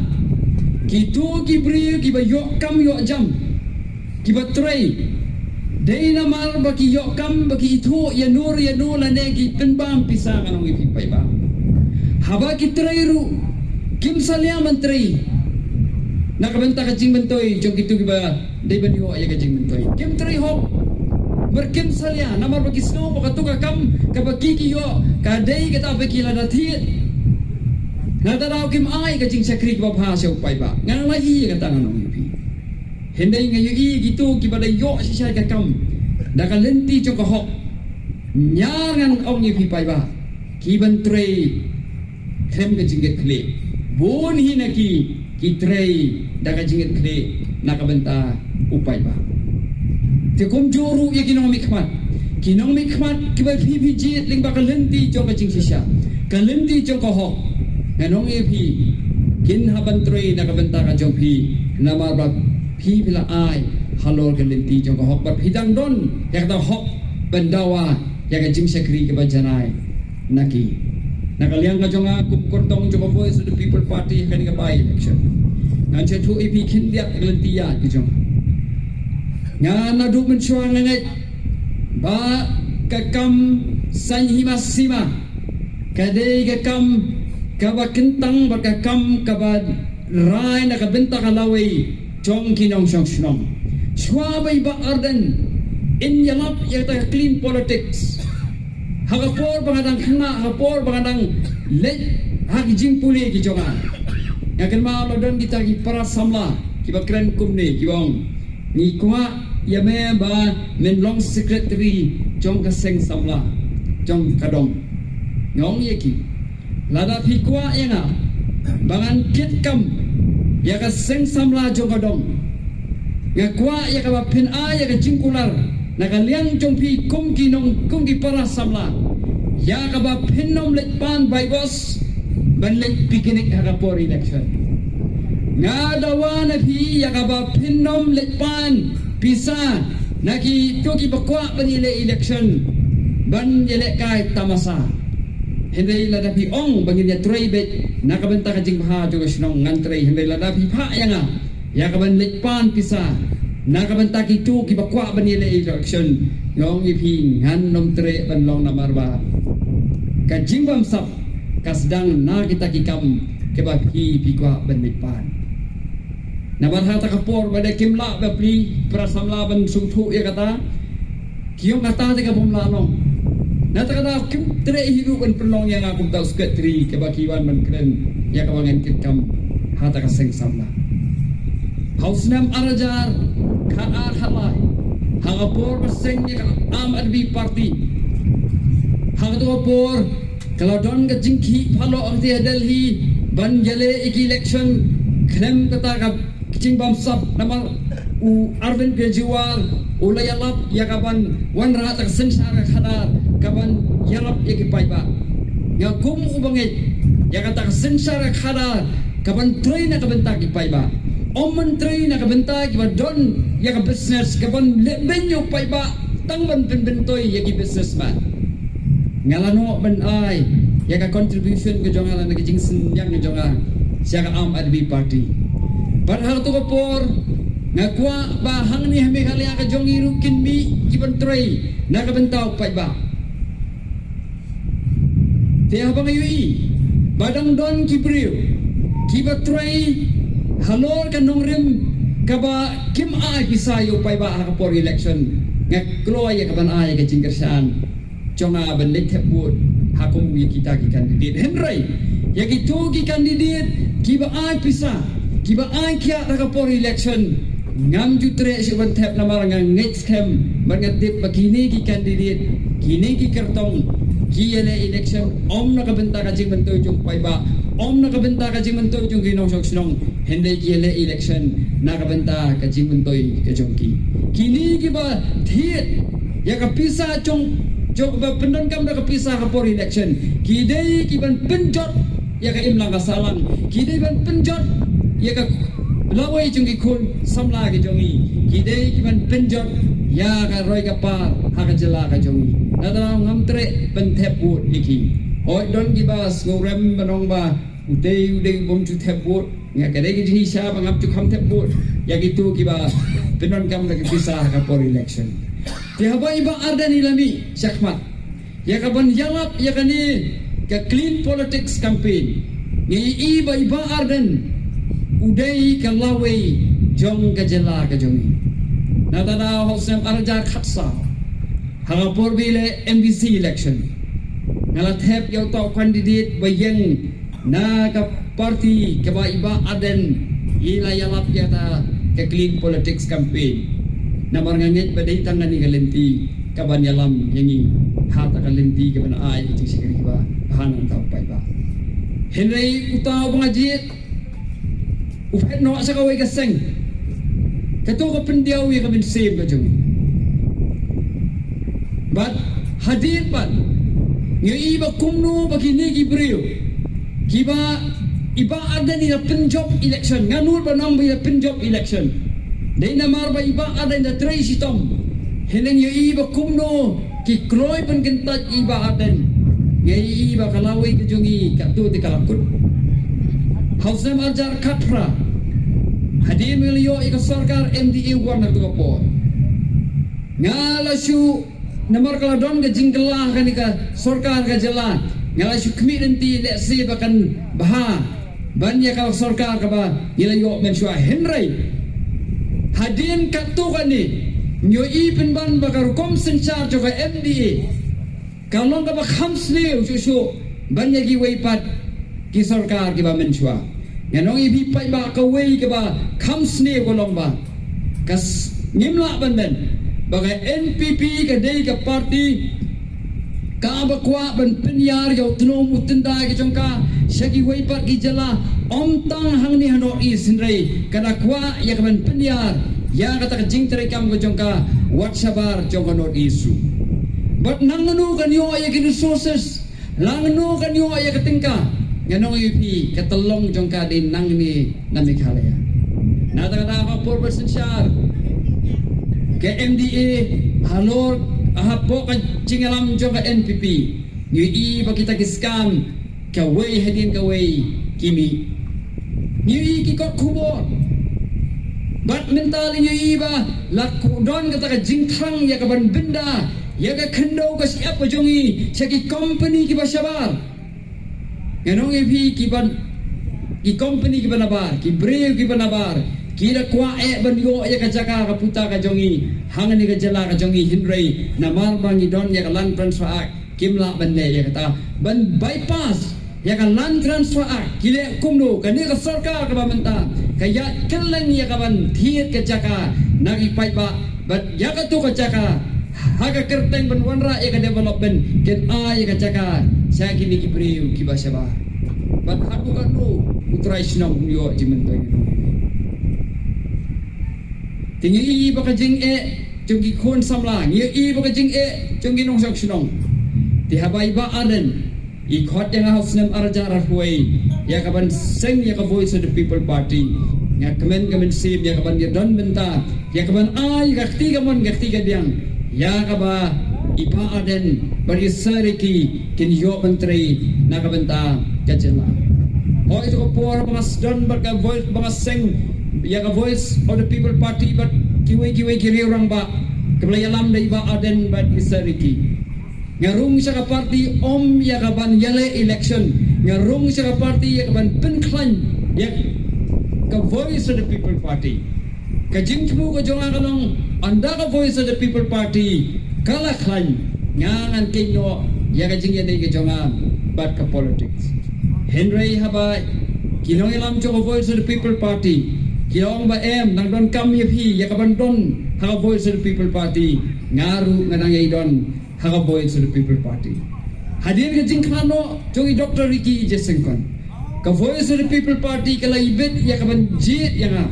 kito ki briew kiba ïoh kam ïoh jam, kiba trei, dei namar ba ki ïoh kam ba ki ithuh ïano re ïano lane ki pynbam pisa, ngan ong ïa phi paidbah. Haba ki trei ruh kim salia ban trei na ka bynta ka jingmyntoi jong kito kiba dei ban ïoh ïa ka jingmyntoi. Kim trei hok namar kim salia, namar ba ki sngew ba kato ka kam kaba ki ki ïoh ka dei kata ba ki la da thied. Na kata daw kim ai ka jingshakri kaba bha sha u paidbah. Nga la ïohi ïa kata, ngan ong ïa phi. Hynrei nga ïohi kito kiba da ïoh shisha ka kam da ka lynti jong ka hok, ñiar ngan ong ïa phi paidbah, ki ban trei khlem ka jingkitkhlieh. Bun hi na ki ki trei da ka jingkitkhlieh na ka bynta u paidbah. Te kumjuh ruh ïa ki nongmihkhmat, ki nongmihkhmat kiba phi phi jied lyngba ka lynti jong ka jingshisha, ka lynti jong ka hok, ngan ong ïa phi, kin hap ban trei na ka bynta ka jong phi, namar ba phi phi la ai halor ka lynti jong ka hok bad phi dang don ïa kata ka hok ban dawa ïa ka jingshakri kaba janai na ki. Na ka liang ka jong nga kum kyrtong jong ka Voice of the People Party ha kane ka by election, ngan sngewthuh ïa phi khyndiat ka lynti ïaid ka jong nga. Nga naduh mynshuwa nga ngeit ba ka kam saiñ hima sima ka dei ka kam kaba kyntang bad ka kam kaba rai na ka bynta ka lawei jong ki nongshong shnong. Shuwa ba i Bah Ardent in ïalap ïa kata ka clean politics, ha ka por ba nga dang khynnah, ha ka por ba nga dang leit ha ki jingpule ki jong nga, nga kynmaw la don kita ki para samla kiba kren kumne, kiba ong, ngi kwah ïa me ba men long secretary jong ka seng samla jong ka dong. Nga ong ïa ki, lada phi kwah ïa nga ba ngan kit kam ïa ka seng samla jong ka dong, nga kwah ïa kaba phin ai ïa ka jingkular na ka liang jong phi kum ki nong, kum ki para samla, ïa kaba phin ym leit pan bai bos ban leit picnic ha ka por election. Nga dawa na phi ïa kaba phin ym leit pan pisa na kito kiba kwah ban ïaleh election ban ïalehkai tamasa. Hynrei lada phi ong ba ngin ïatrei beit na ka bynta ka jingbha jong ka shnong, ngan trei. Hynrei lada phi phah ïa nga ïa kaban leit pan pisa na ka bynta kito kiba kwah ban ïaleh election, nga ong ïa phi, ngan ym treh ban long, namar ba ka jingbamsap ka sdang na kita ki kam kiba phi phi kwah ban leit pan. Namar ha kata ka por ba dei kim lah ba phi para samla ban sngewthuh ïa kata, ki ong kata te ka bym lah long. Na kata ka daw kim treh hi ruh ban pynlong ïa nga kum u secretary kaba ki wan ban kren ïa kaba ngan kit kam ha kata ka seng samla. Ha u snem ar hajar khatar khatlai, ha ka por ba seng ïa ka Aam Aadmi Party, ha kata ka por ka la don ka jingkhih phalok ha kata ha Delhi ban ïaleh ïa ki election khlem kata ka jingbamsap, namar u Arvind Kejriwal u la ïalap ïa kaban wanrah kata ka synshar ka khadar kaban ïarap ïa ki paidbah. Nga kum u bangeit ïa kata ka synshar ka khadar kaban trei na ka bynta ki paidbah, ym ban trei na ka bynta kiba don ïa ka business kaban leh beiñ ïa u paidbah tang ban pynbeiñ ïa ki businessman. Nga la noh ban ai ïa ka contribution ka jong nga lane ka jingsynñiang ka jong nga sha ka Aam Aadmi Party. Bad ha kata ka por nga kwah ba hangne ha Meghalaya ka jong ngi ruh kin mih kiban trei na ka bynta u paidbah. Te haba nga ïohi ba dang don ki briew Kiba trei halor ka nongrim kaba kim ai pisa ïa u paidbah ha ka por election, nga kloi ïa kaban ai ka jingkyrshan jong nga ban leit thep vote ha kum ïa kita ki candidate. Hynrei ïa kito ki candidate kiba ai pisa, kiba ai kiad ha ka por election, ngam ju treh shuh ban thep namar nga ngeit skhem bad nga tip ba kine ki candidate, kine ki kyrtong ki ïaleh election ym na ka bynta ka jingmyntoi jong u paidbah, ym na ka bynta ka jingmyntoi jong ki nongshong shnong, hynrei ki ïaleh election na ka bynta ka jingmyntoi ka jong ki. Kine kiba thied ïa ka pisa jong, jong ba pyndonkam da ka pisa ka por election, ki dei kiban pynjot ïa ka imlang ka sahlang, ki dei ban pynjot ïa ka lawei jong ki khun samla ki jong ngi, ki dei kiban pynjot ïa ka roi ka par ha ka jylla ka jong ngi. Nangta ngam treh ban thep vote ïa ki. Hooid, don kiba sngewrem ban ong ba utei u dei u bym ju thep vote. Nga ka dei ka jingshisha ba ngam ju kham thep vote ïa kito kiba pyndonkam da ka pisa ha ka por election. Te haba i Bah Ardent i la mih shakhmat ïa kaban ïalap ïa kane ka clean politics campaign, ngi i ba i Bah Ardent u dei ka lawei jong ka jylla ka jong ngi. Nangta ha u snem ar hajar khatsaw, ha ka por ba i leh MDC election, nga la thep ïa uta u candidate ba ïeng na ka party kaba i Bah Ardent i la ïalap ïa kata ka clean politics campaign. Namar nga ngeit ba dei tang kane ka lynti kaban ïalam ïa ngi ha kata ka lynti kaban ai ka jingshakri kaba bha na u paidbah. Hynrei uta uba nga jied u phet noh sha kawei ka seng. Kato ka pyndiaw ïa ka mynsiem ka jong ngi. Bad hadien pat ngi ïohi ba kumno ba kine ki briew kiba i Bah Ardent i la pynjop election, nga nud ban ong ba i la pynjop election. Dei namar ba i Bah Ardent i la trei shitom. Hynrei ngi ïohi ba kumno ki kloi ban kyntait i Bah Ardent. Ngi ïohi ba ka lawei ka jong ngi katto te ka la kut. Ha u snem ar hajar khatphra, hadien ba ngi la ïoh ïa ka sorkar MDA one ha kato ka por, nga la shu, namar ka la don ka jingkylla kane ka sorkar ka jylla, nga la shu khmih lynti lehse ba kan bha ban ïa ka sorkar kaba ngi la ïoh mynshuwa. Hynrei hadien katto katne ngi ïohi pynban ba ka rukom synshar jong ka MDA ka long kaba kham sniew shuh shuh ban ïa kiwei pat ki sorkar kiba mynshuwa. Ngan ong ïa phi paidbah, kawei kaba kham sniew ka long ba ka s-, ngim lah ban mut ba ka NPP ka dei ka party kaba kwah ban pynïar ïa u tnum u tyndai ka jong ka sha kiwei pat ki jylla, ym tang hangne ha North East, hynrei ka da kwah ïa kaban pynïar ïa kata ka jingtrei kam ka jong ka wat shabar jong ka North East ruh. Bad nangno kan ïoh ïa ki resources, nangno kan ïoh ïa ka tyngka? Ngan ong ïa phi, ka tyllong jong ka dei nangne na Meghalaya. Na kata ka daw ha ka por ba synshar ka MDA halor hapoh ka jingïalam jong ka NPP, ngi ïohi ba kita ki scam kawei hadien kawei ki mih. Ngi ïohi ki kot khubor. Bad mynta la ngi ïohi ba la don kata ka jingthrang ïa kaban bynda ïa ka khyndew ka shyiap ka jong ngi sha ki company kiba shabar. Ngan ong ïa phi, kiban, ki company kiba nabar, ki briew kiba nabar, ki da kwah eh ban ïoh ïa ka jaka ka puta ka jong ngi hangne ka jylla ka jong ngi, hynrei namar ba ngi don ïa ka Land Transfer Act kim lah ban leh ïa kata. Ban bypass ïa ka Land Transfer Act ki leh kumno? Kane ka sorkar kaba mynta ka ïaid kylleng ïa kaban thied ka jaka na ki paidbah, bad ïa kato ka jaka ha ka kyrteng ban wanrah ïa ka development kin ai ïa ka jaka sha kine ki briew kiba shabar. Bad haduh katno u trai shnong un ïoh jingmyntoi? Te ngi ïohi ba ka jingeh jong ki khun samla, ngi ïohi ba ka jingeh jong ki nongshong shnong. Te haba i Bah Ardent i khot ïa nga ha u snem ar hajar arphew wei ïa kaban seng ïa ka Voice of the People Party, nga kmen ka mynsiem ïa kaban ïadon bynta, ïa kaban ai ka kti kamon ka kti kadiang ïa kaba i Bah Ardent bad i Sir Ricky kin ïoh ban trei na ka bynta ka jylla. Hooid, ha ka por ba nga sdang bad ka Voice, ba nga seng ïa ka Voice of the People Party bad kiwei kiwei ki riew rangbah kiba la ïalam da i Bah Ardent bad i Sir Ricky, nga rung sha ka party ym ïa kaban ïaleh election, nga rung sha ka party ïa kaban pynkhlaiñ Ïa ka Voice of the People Party, ka jingthmu ka jong nga ka long, ynda ka Voice of the People Party ka la khlaiñ, nga ngan kynnoh ïa ka jingïadei ka jong nga bad ka politics. Hynrei haba ki nongïalam jong ka Voice of the People Party ki ong ba em, nang donkam ïa phi ïa ka ban don ha ka Voice of the People Party, nga ruh nga nang ïai don ha ka Voice of the People Party. Hadien ka jingkhlad noh jong i Doctor Ricky J Syngkon, ka Voice of the People Party ka la ibit ïa ka ban jied ïa nga,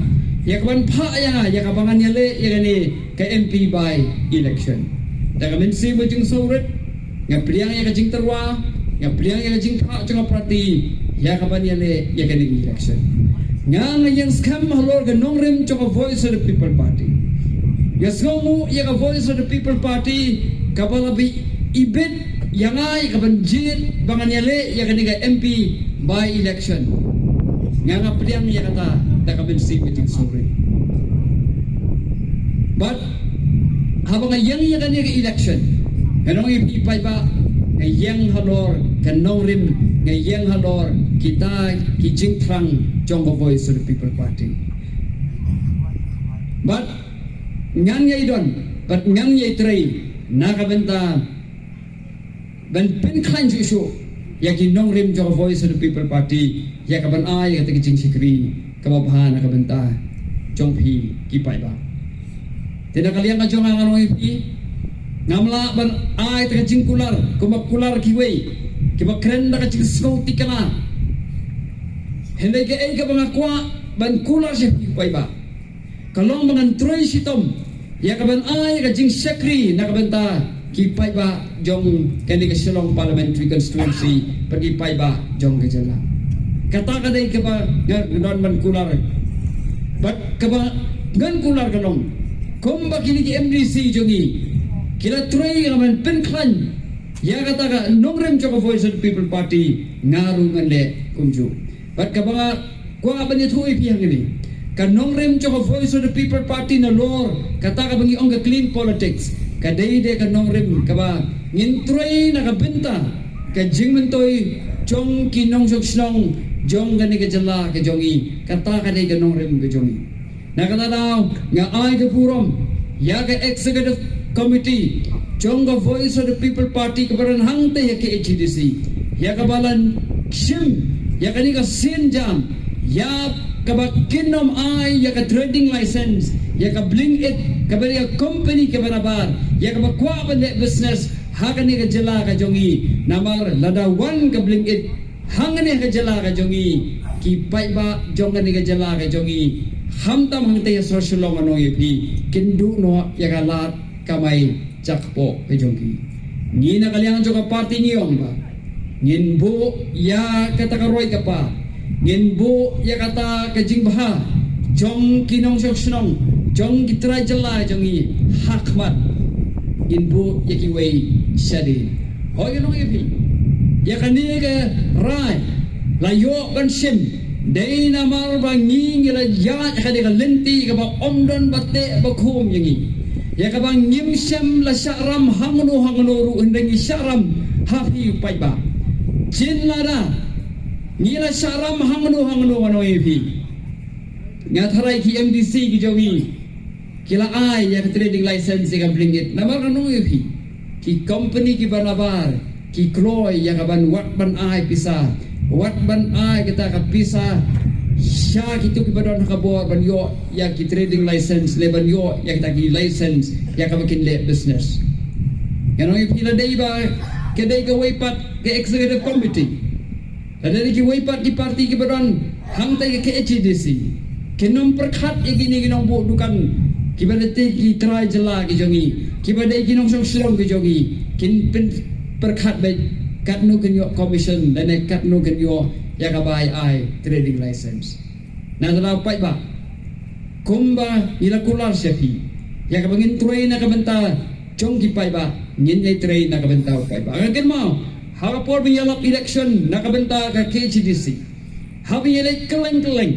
ïa ka ban phah ïa nga ïa ka ba ngan ïaleh ïa kane ka M P by election. Da ka mynsiem ba jingsngewrit, nga pdiang ïa ka jingtyrwa, nga pdiang ïa ka jingphah jong ka party ïa ka ban ïaleh ïa kane ka election. Nga nga ïeng skhem halor ka nongrim jong ka Voice of the People Party. Nga sngewnguh ïa ka Voice of the People Party kaba la ba ibit ïa nga ïa ka ban jied ba ngan ïaleh ïa kane ka M P by election. Nga nga pdiang ïa kata da ka mynsiem ba jingsngewrit. Bad haba nga ïeng ïa kane ka election, nga ong ïa phi paidbah, nga ïeng halor ka nongrim, nga ïeng halor kita ki jingthrang jong ka Voice of the People Party. Bad ngan ïai don, bad ngan ïai trei na ka bynta ban pynkhlaiñ shuh shuh ïa ki nongrim jong ka Voice of the People Party ïa ka ban ai ïa kata ka jingshakri kaba bha na ka bynta jong phi ki paidbah. Te na ka liang ka jong nga, ngan ong ïa phi, ngam lah ban ai kata ka jingkular kumba kular kiwei kiba kren da ka jingsngewthuh ka nga. Hynrei kaei kaba nga kwah ban kular sha phi ki paidbah ka long ba ngan trei shitom ïa ka ban ai ïa ka jingshakri na ka bynta ki paidbah jong kane ka Shillong Parliamentary Constituency bad ki paidbah jong ka jylla. Kata ka dei kaba nga don ban kular. Bad kaba ngan kular ka long, kumba kine ki M D C jong ngi ki la trei ïa ka ban pynkhlaiñ ïa kata ka nongrim jong ka Voice of the People Party, nga ruh ngan leh kumjuh. Bad kaba nga kwah ban ïathuh ïa phi hangne, ka nongrim jong ka Voice of the People Party nalor kata kaba ngi ong ka clean politics, ka dei de ka nongrim kaba ngin trei na ka bynta ka jingmyntoi jong ki nongshong shnong jong kane ka jylla ka jong ngi. Kata ka dei ka nongrim ka jong ngi. Na kata daw nga ai ka burom ïa ka Executive Committee jong ka Voice of the People Party kaba don hangta ïa ka K H A D C, ïa kaba la shim ïa kane ka sienjam ïa kaba kin ym ai ïa ka trading license ïa ka Blinkit, kaba dei ka company kaba nabar ïa kaba kwah ban leh business ha kane ka jylla ka jong ngi. Namar lada wan ka Blinkit hangne ha ka jylla ka jong ngi, ki paidbah jong kane ka jylla ka jong ngi, khamtam hangta ha sor Shillong, ngan ong ïa phi, kin duh noh ïa ka lad kamai jakpoh ka jong ki. Ngi na ka liang jong ka party ngi ong ba ngin buh ïa kata ka roi ka par, ngin buh ïa kata ka jingbha jong ki nongshong shnong, jong ki trai jylla jong ngi ha khmat. Ngin buh ïa kiwei shadien. Hooid, ngan ong ïa phi, ïa kane ka rai la ïoh ban shim dei namar ba ngi ngi la ïaid ha kane ka lynti kaba ym don ba teh ba khum ïa ngi, ïa kaba ngim shym la shah ram hangno hangno ruh, hynrei ngi shah ram ha phi paidbah. Jin lada ngi la shah ram hangno hangno, ngan ong ïa phi, nga tharai ki M D C ki jong ngi ki la ai ïa ka trading license ïa ka Blinkit. Namar ngan ong ïa phi, ki company kiba nabar ki kloi ïa ka ban wat ban ai pisa, wat ban ai kata ka pisa sha kito kiba don ha ka bor ban ïoh ïa ki trading license, lane ban ïoh ïa kita ki license ïa kaba kin leh business. Ngan ong ïa phi, la dei ba ka dei kawei pat ka Executive Committee, lane kiwei pat ki party kiba don hangta ha ka K H A D C, kin ym pyrkhat ïa kine ki nongbuh dukan kiba la dei ki trai jylla ki jong ngi, kiba dei ki nongshong shnong ki jong ngi, kin pyn- pyrkhat beit katno kin ïoh commission lane katno kin ïoh ïa kaba ai trading license. Na kata daw paidbah, kumba ngi la kular sha phi, ïa kaba ngin trei na ka bynta jong ki paidbah, ngin ïai trei na ka bynta u paidbah. Nga kynmaw ha ka por ba ngi ïalap election na ka bynta ka K H A D C, haba ngi leit kylleng kylleng,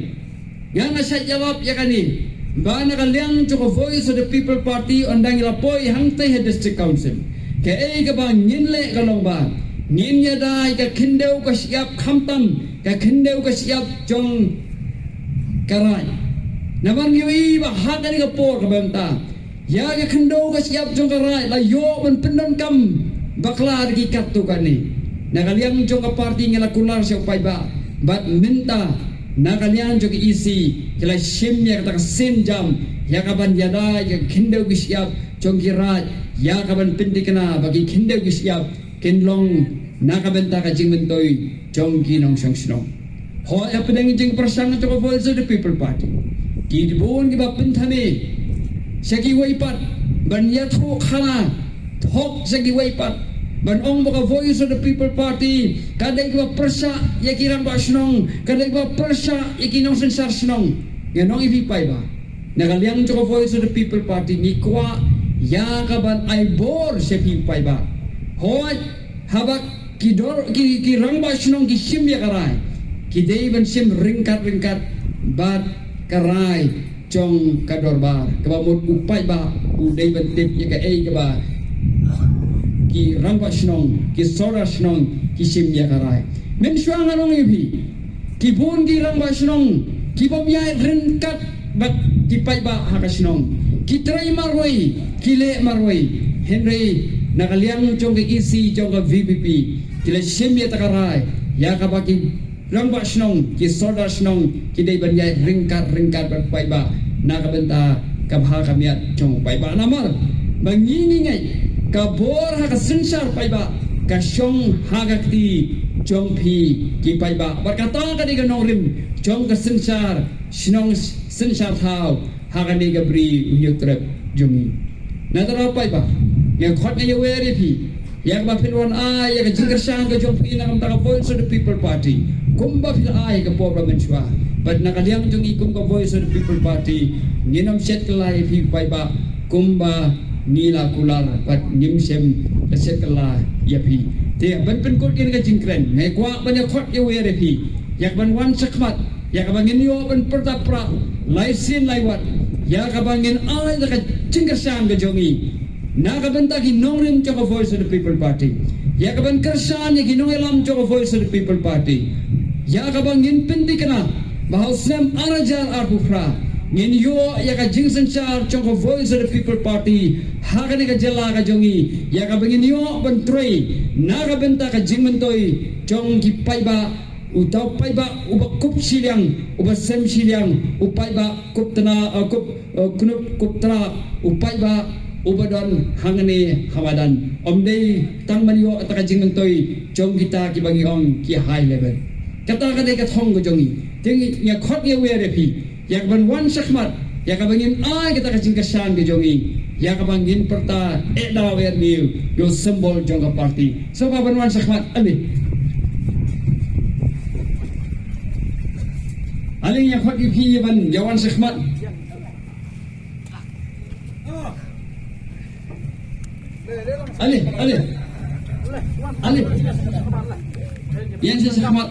nga nga shait ïalap ïa kane ba na ka liang jong ka Voice of the People Party, ynda ngi la poi hangta ha District Council, kaei kaba ngin leh ka long ba ngin ïada ïa ka khyndew ka shyiap, khamtam ka khyndew ka shyiap jong ka raid. Namar ngi ïohi ba ha kane ka por kaba mynta ïa ka khyndew ka shyiap jong ka raid la ïoh ban pyndonkam bakla da ki katto katne. Na ka liang jong ka party ngi la kular sha u paidbah bad mynta na ka liang jong ka E C ki la shim ïa kata ka sienjam ïa ka ban ïada ïa ka khyndew ka shyiap jong ki raid ïa ka ban pynthikna ba ki khyndew ki shyiap kin long na ka bynta ka jingmyntoi jong ki nongshong shnong. Hooid, hapdeng jingpyrshang jong ka Voice of the People Party, ki bun kiba pynthame sha kiwei pat ban ïathuh khana thok sha kiwei pat ban ong ba ka Voice of the People Party ka dei kaba pyrshah ïa ki rangbah shnong, ka dei kaba pyrshah ïa ki nongsynshar shnong. Ngan ong ïa phi paidbah, na ka liang jong ka Voice of the People Party ngi kwah ïa ka ban ai bor sha phi paidbah. Hooid, haba ki dor ki, ki rangbah shnong ki shim ïa ka rai, ki dei ban shim ryngkat ryngkat bad ka rai jong ka dorbar, kaba mut u paidbah u dei ban tip ïa kaei kaba ki rangbah shnong, ki sordar shnong ki shim ïa ka rai. Mynshuwa ngan ong ïa phi, ki bun ki rangbah shnong ki bym ïaid ryngkat bad ki paidbah ha ka shnong, ki trei marwei, ki leh marwei. Hynrei na ka liang jong ka E C jong ka V P P ki la shim ïa kata ka rai ïa kaba ki rangbah shnong, ki sordar shnong ki dei ban ïaid ryngkat ryngkat bad paidbah na ka bynta ka bha ka miat jong paidbah. Namar ba ngi ngi ngeit ka bor ha ka synshar paidbah ka shong ha ka kti jong phi ki paidbah. Bad kata ka dei ka nongrim jong ka synshar shnong, synshar thaw ha kane ka Bri U Hynñiewtrep jong ngi. Na kata paidbah, nga khot nga ïawer ïa phi ïa kaba phin wan ai ïa ka jingkyrshan ka jong phi na ka bynta ka Voice of the People Party kumba phi la ai ka por ba mynshuwa. Bad na ka liang jong ngi kum ka Voice of the People Party ngin ym shet kylla ïa phi paidbah kumba ngi la kular bad ngim shym la shet kylla ïa phi. Te ban pynkut ïa ka jingkren nga kwah ban ïa khot ïawer ïa phi ïa ka ban wan shakhmat ïa kaba ngin ïoh ban pyrta pra lai sien lai wat ïa kaba ngin ai da ka jingkyrshan ka jong ngi na ka bynta ki nongrim jong ka Voice of the People Party, ïa ka ban kyrshan ïa ki nongïalam jong ka Voice of the People Party, ïa kaba ngin pynthikna ba ha u snem ar hajar arphew phra ngin ïoh ïa ka jingsynshar jong ka Voice of the People Party ha kane ka jylla ka jong ngi, ïa kaba ngin ïoh ban trei na ka bynta ka jingmyntoi jong ki paidbah. Uta u paidbah uba kup shiliang, uba sem shiliang, u paidbah kup tna, uh, kup, uh, knup kup tna, u paidbah uba don hangne ha madan. Ym dei tang ban ïoh kata ka jingmyntoi jong kita kiba ngi ong ki high level. Kata ka dei ka thong ka jong ngi. Te ngi, nga khot ïawer ïa phi ïa ka ban wan shakhmat ïa kaba ngin ai kata ka jingkyrshan ka jong ngi, ïa kaba ngin pyrta eh daw eh niu ïa u symbol jong ka party. Sngewbha ban wan shakhmat. Ale, ale, nga khot ïa phi ïa ban ïa wan shakhmat. Ale, ale, ale, ïa shakhmat.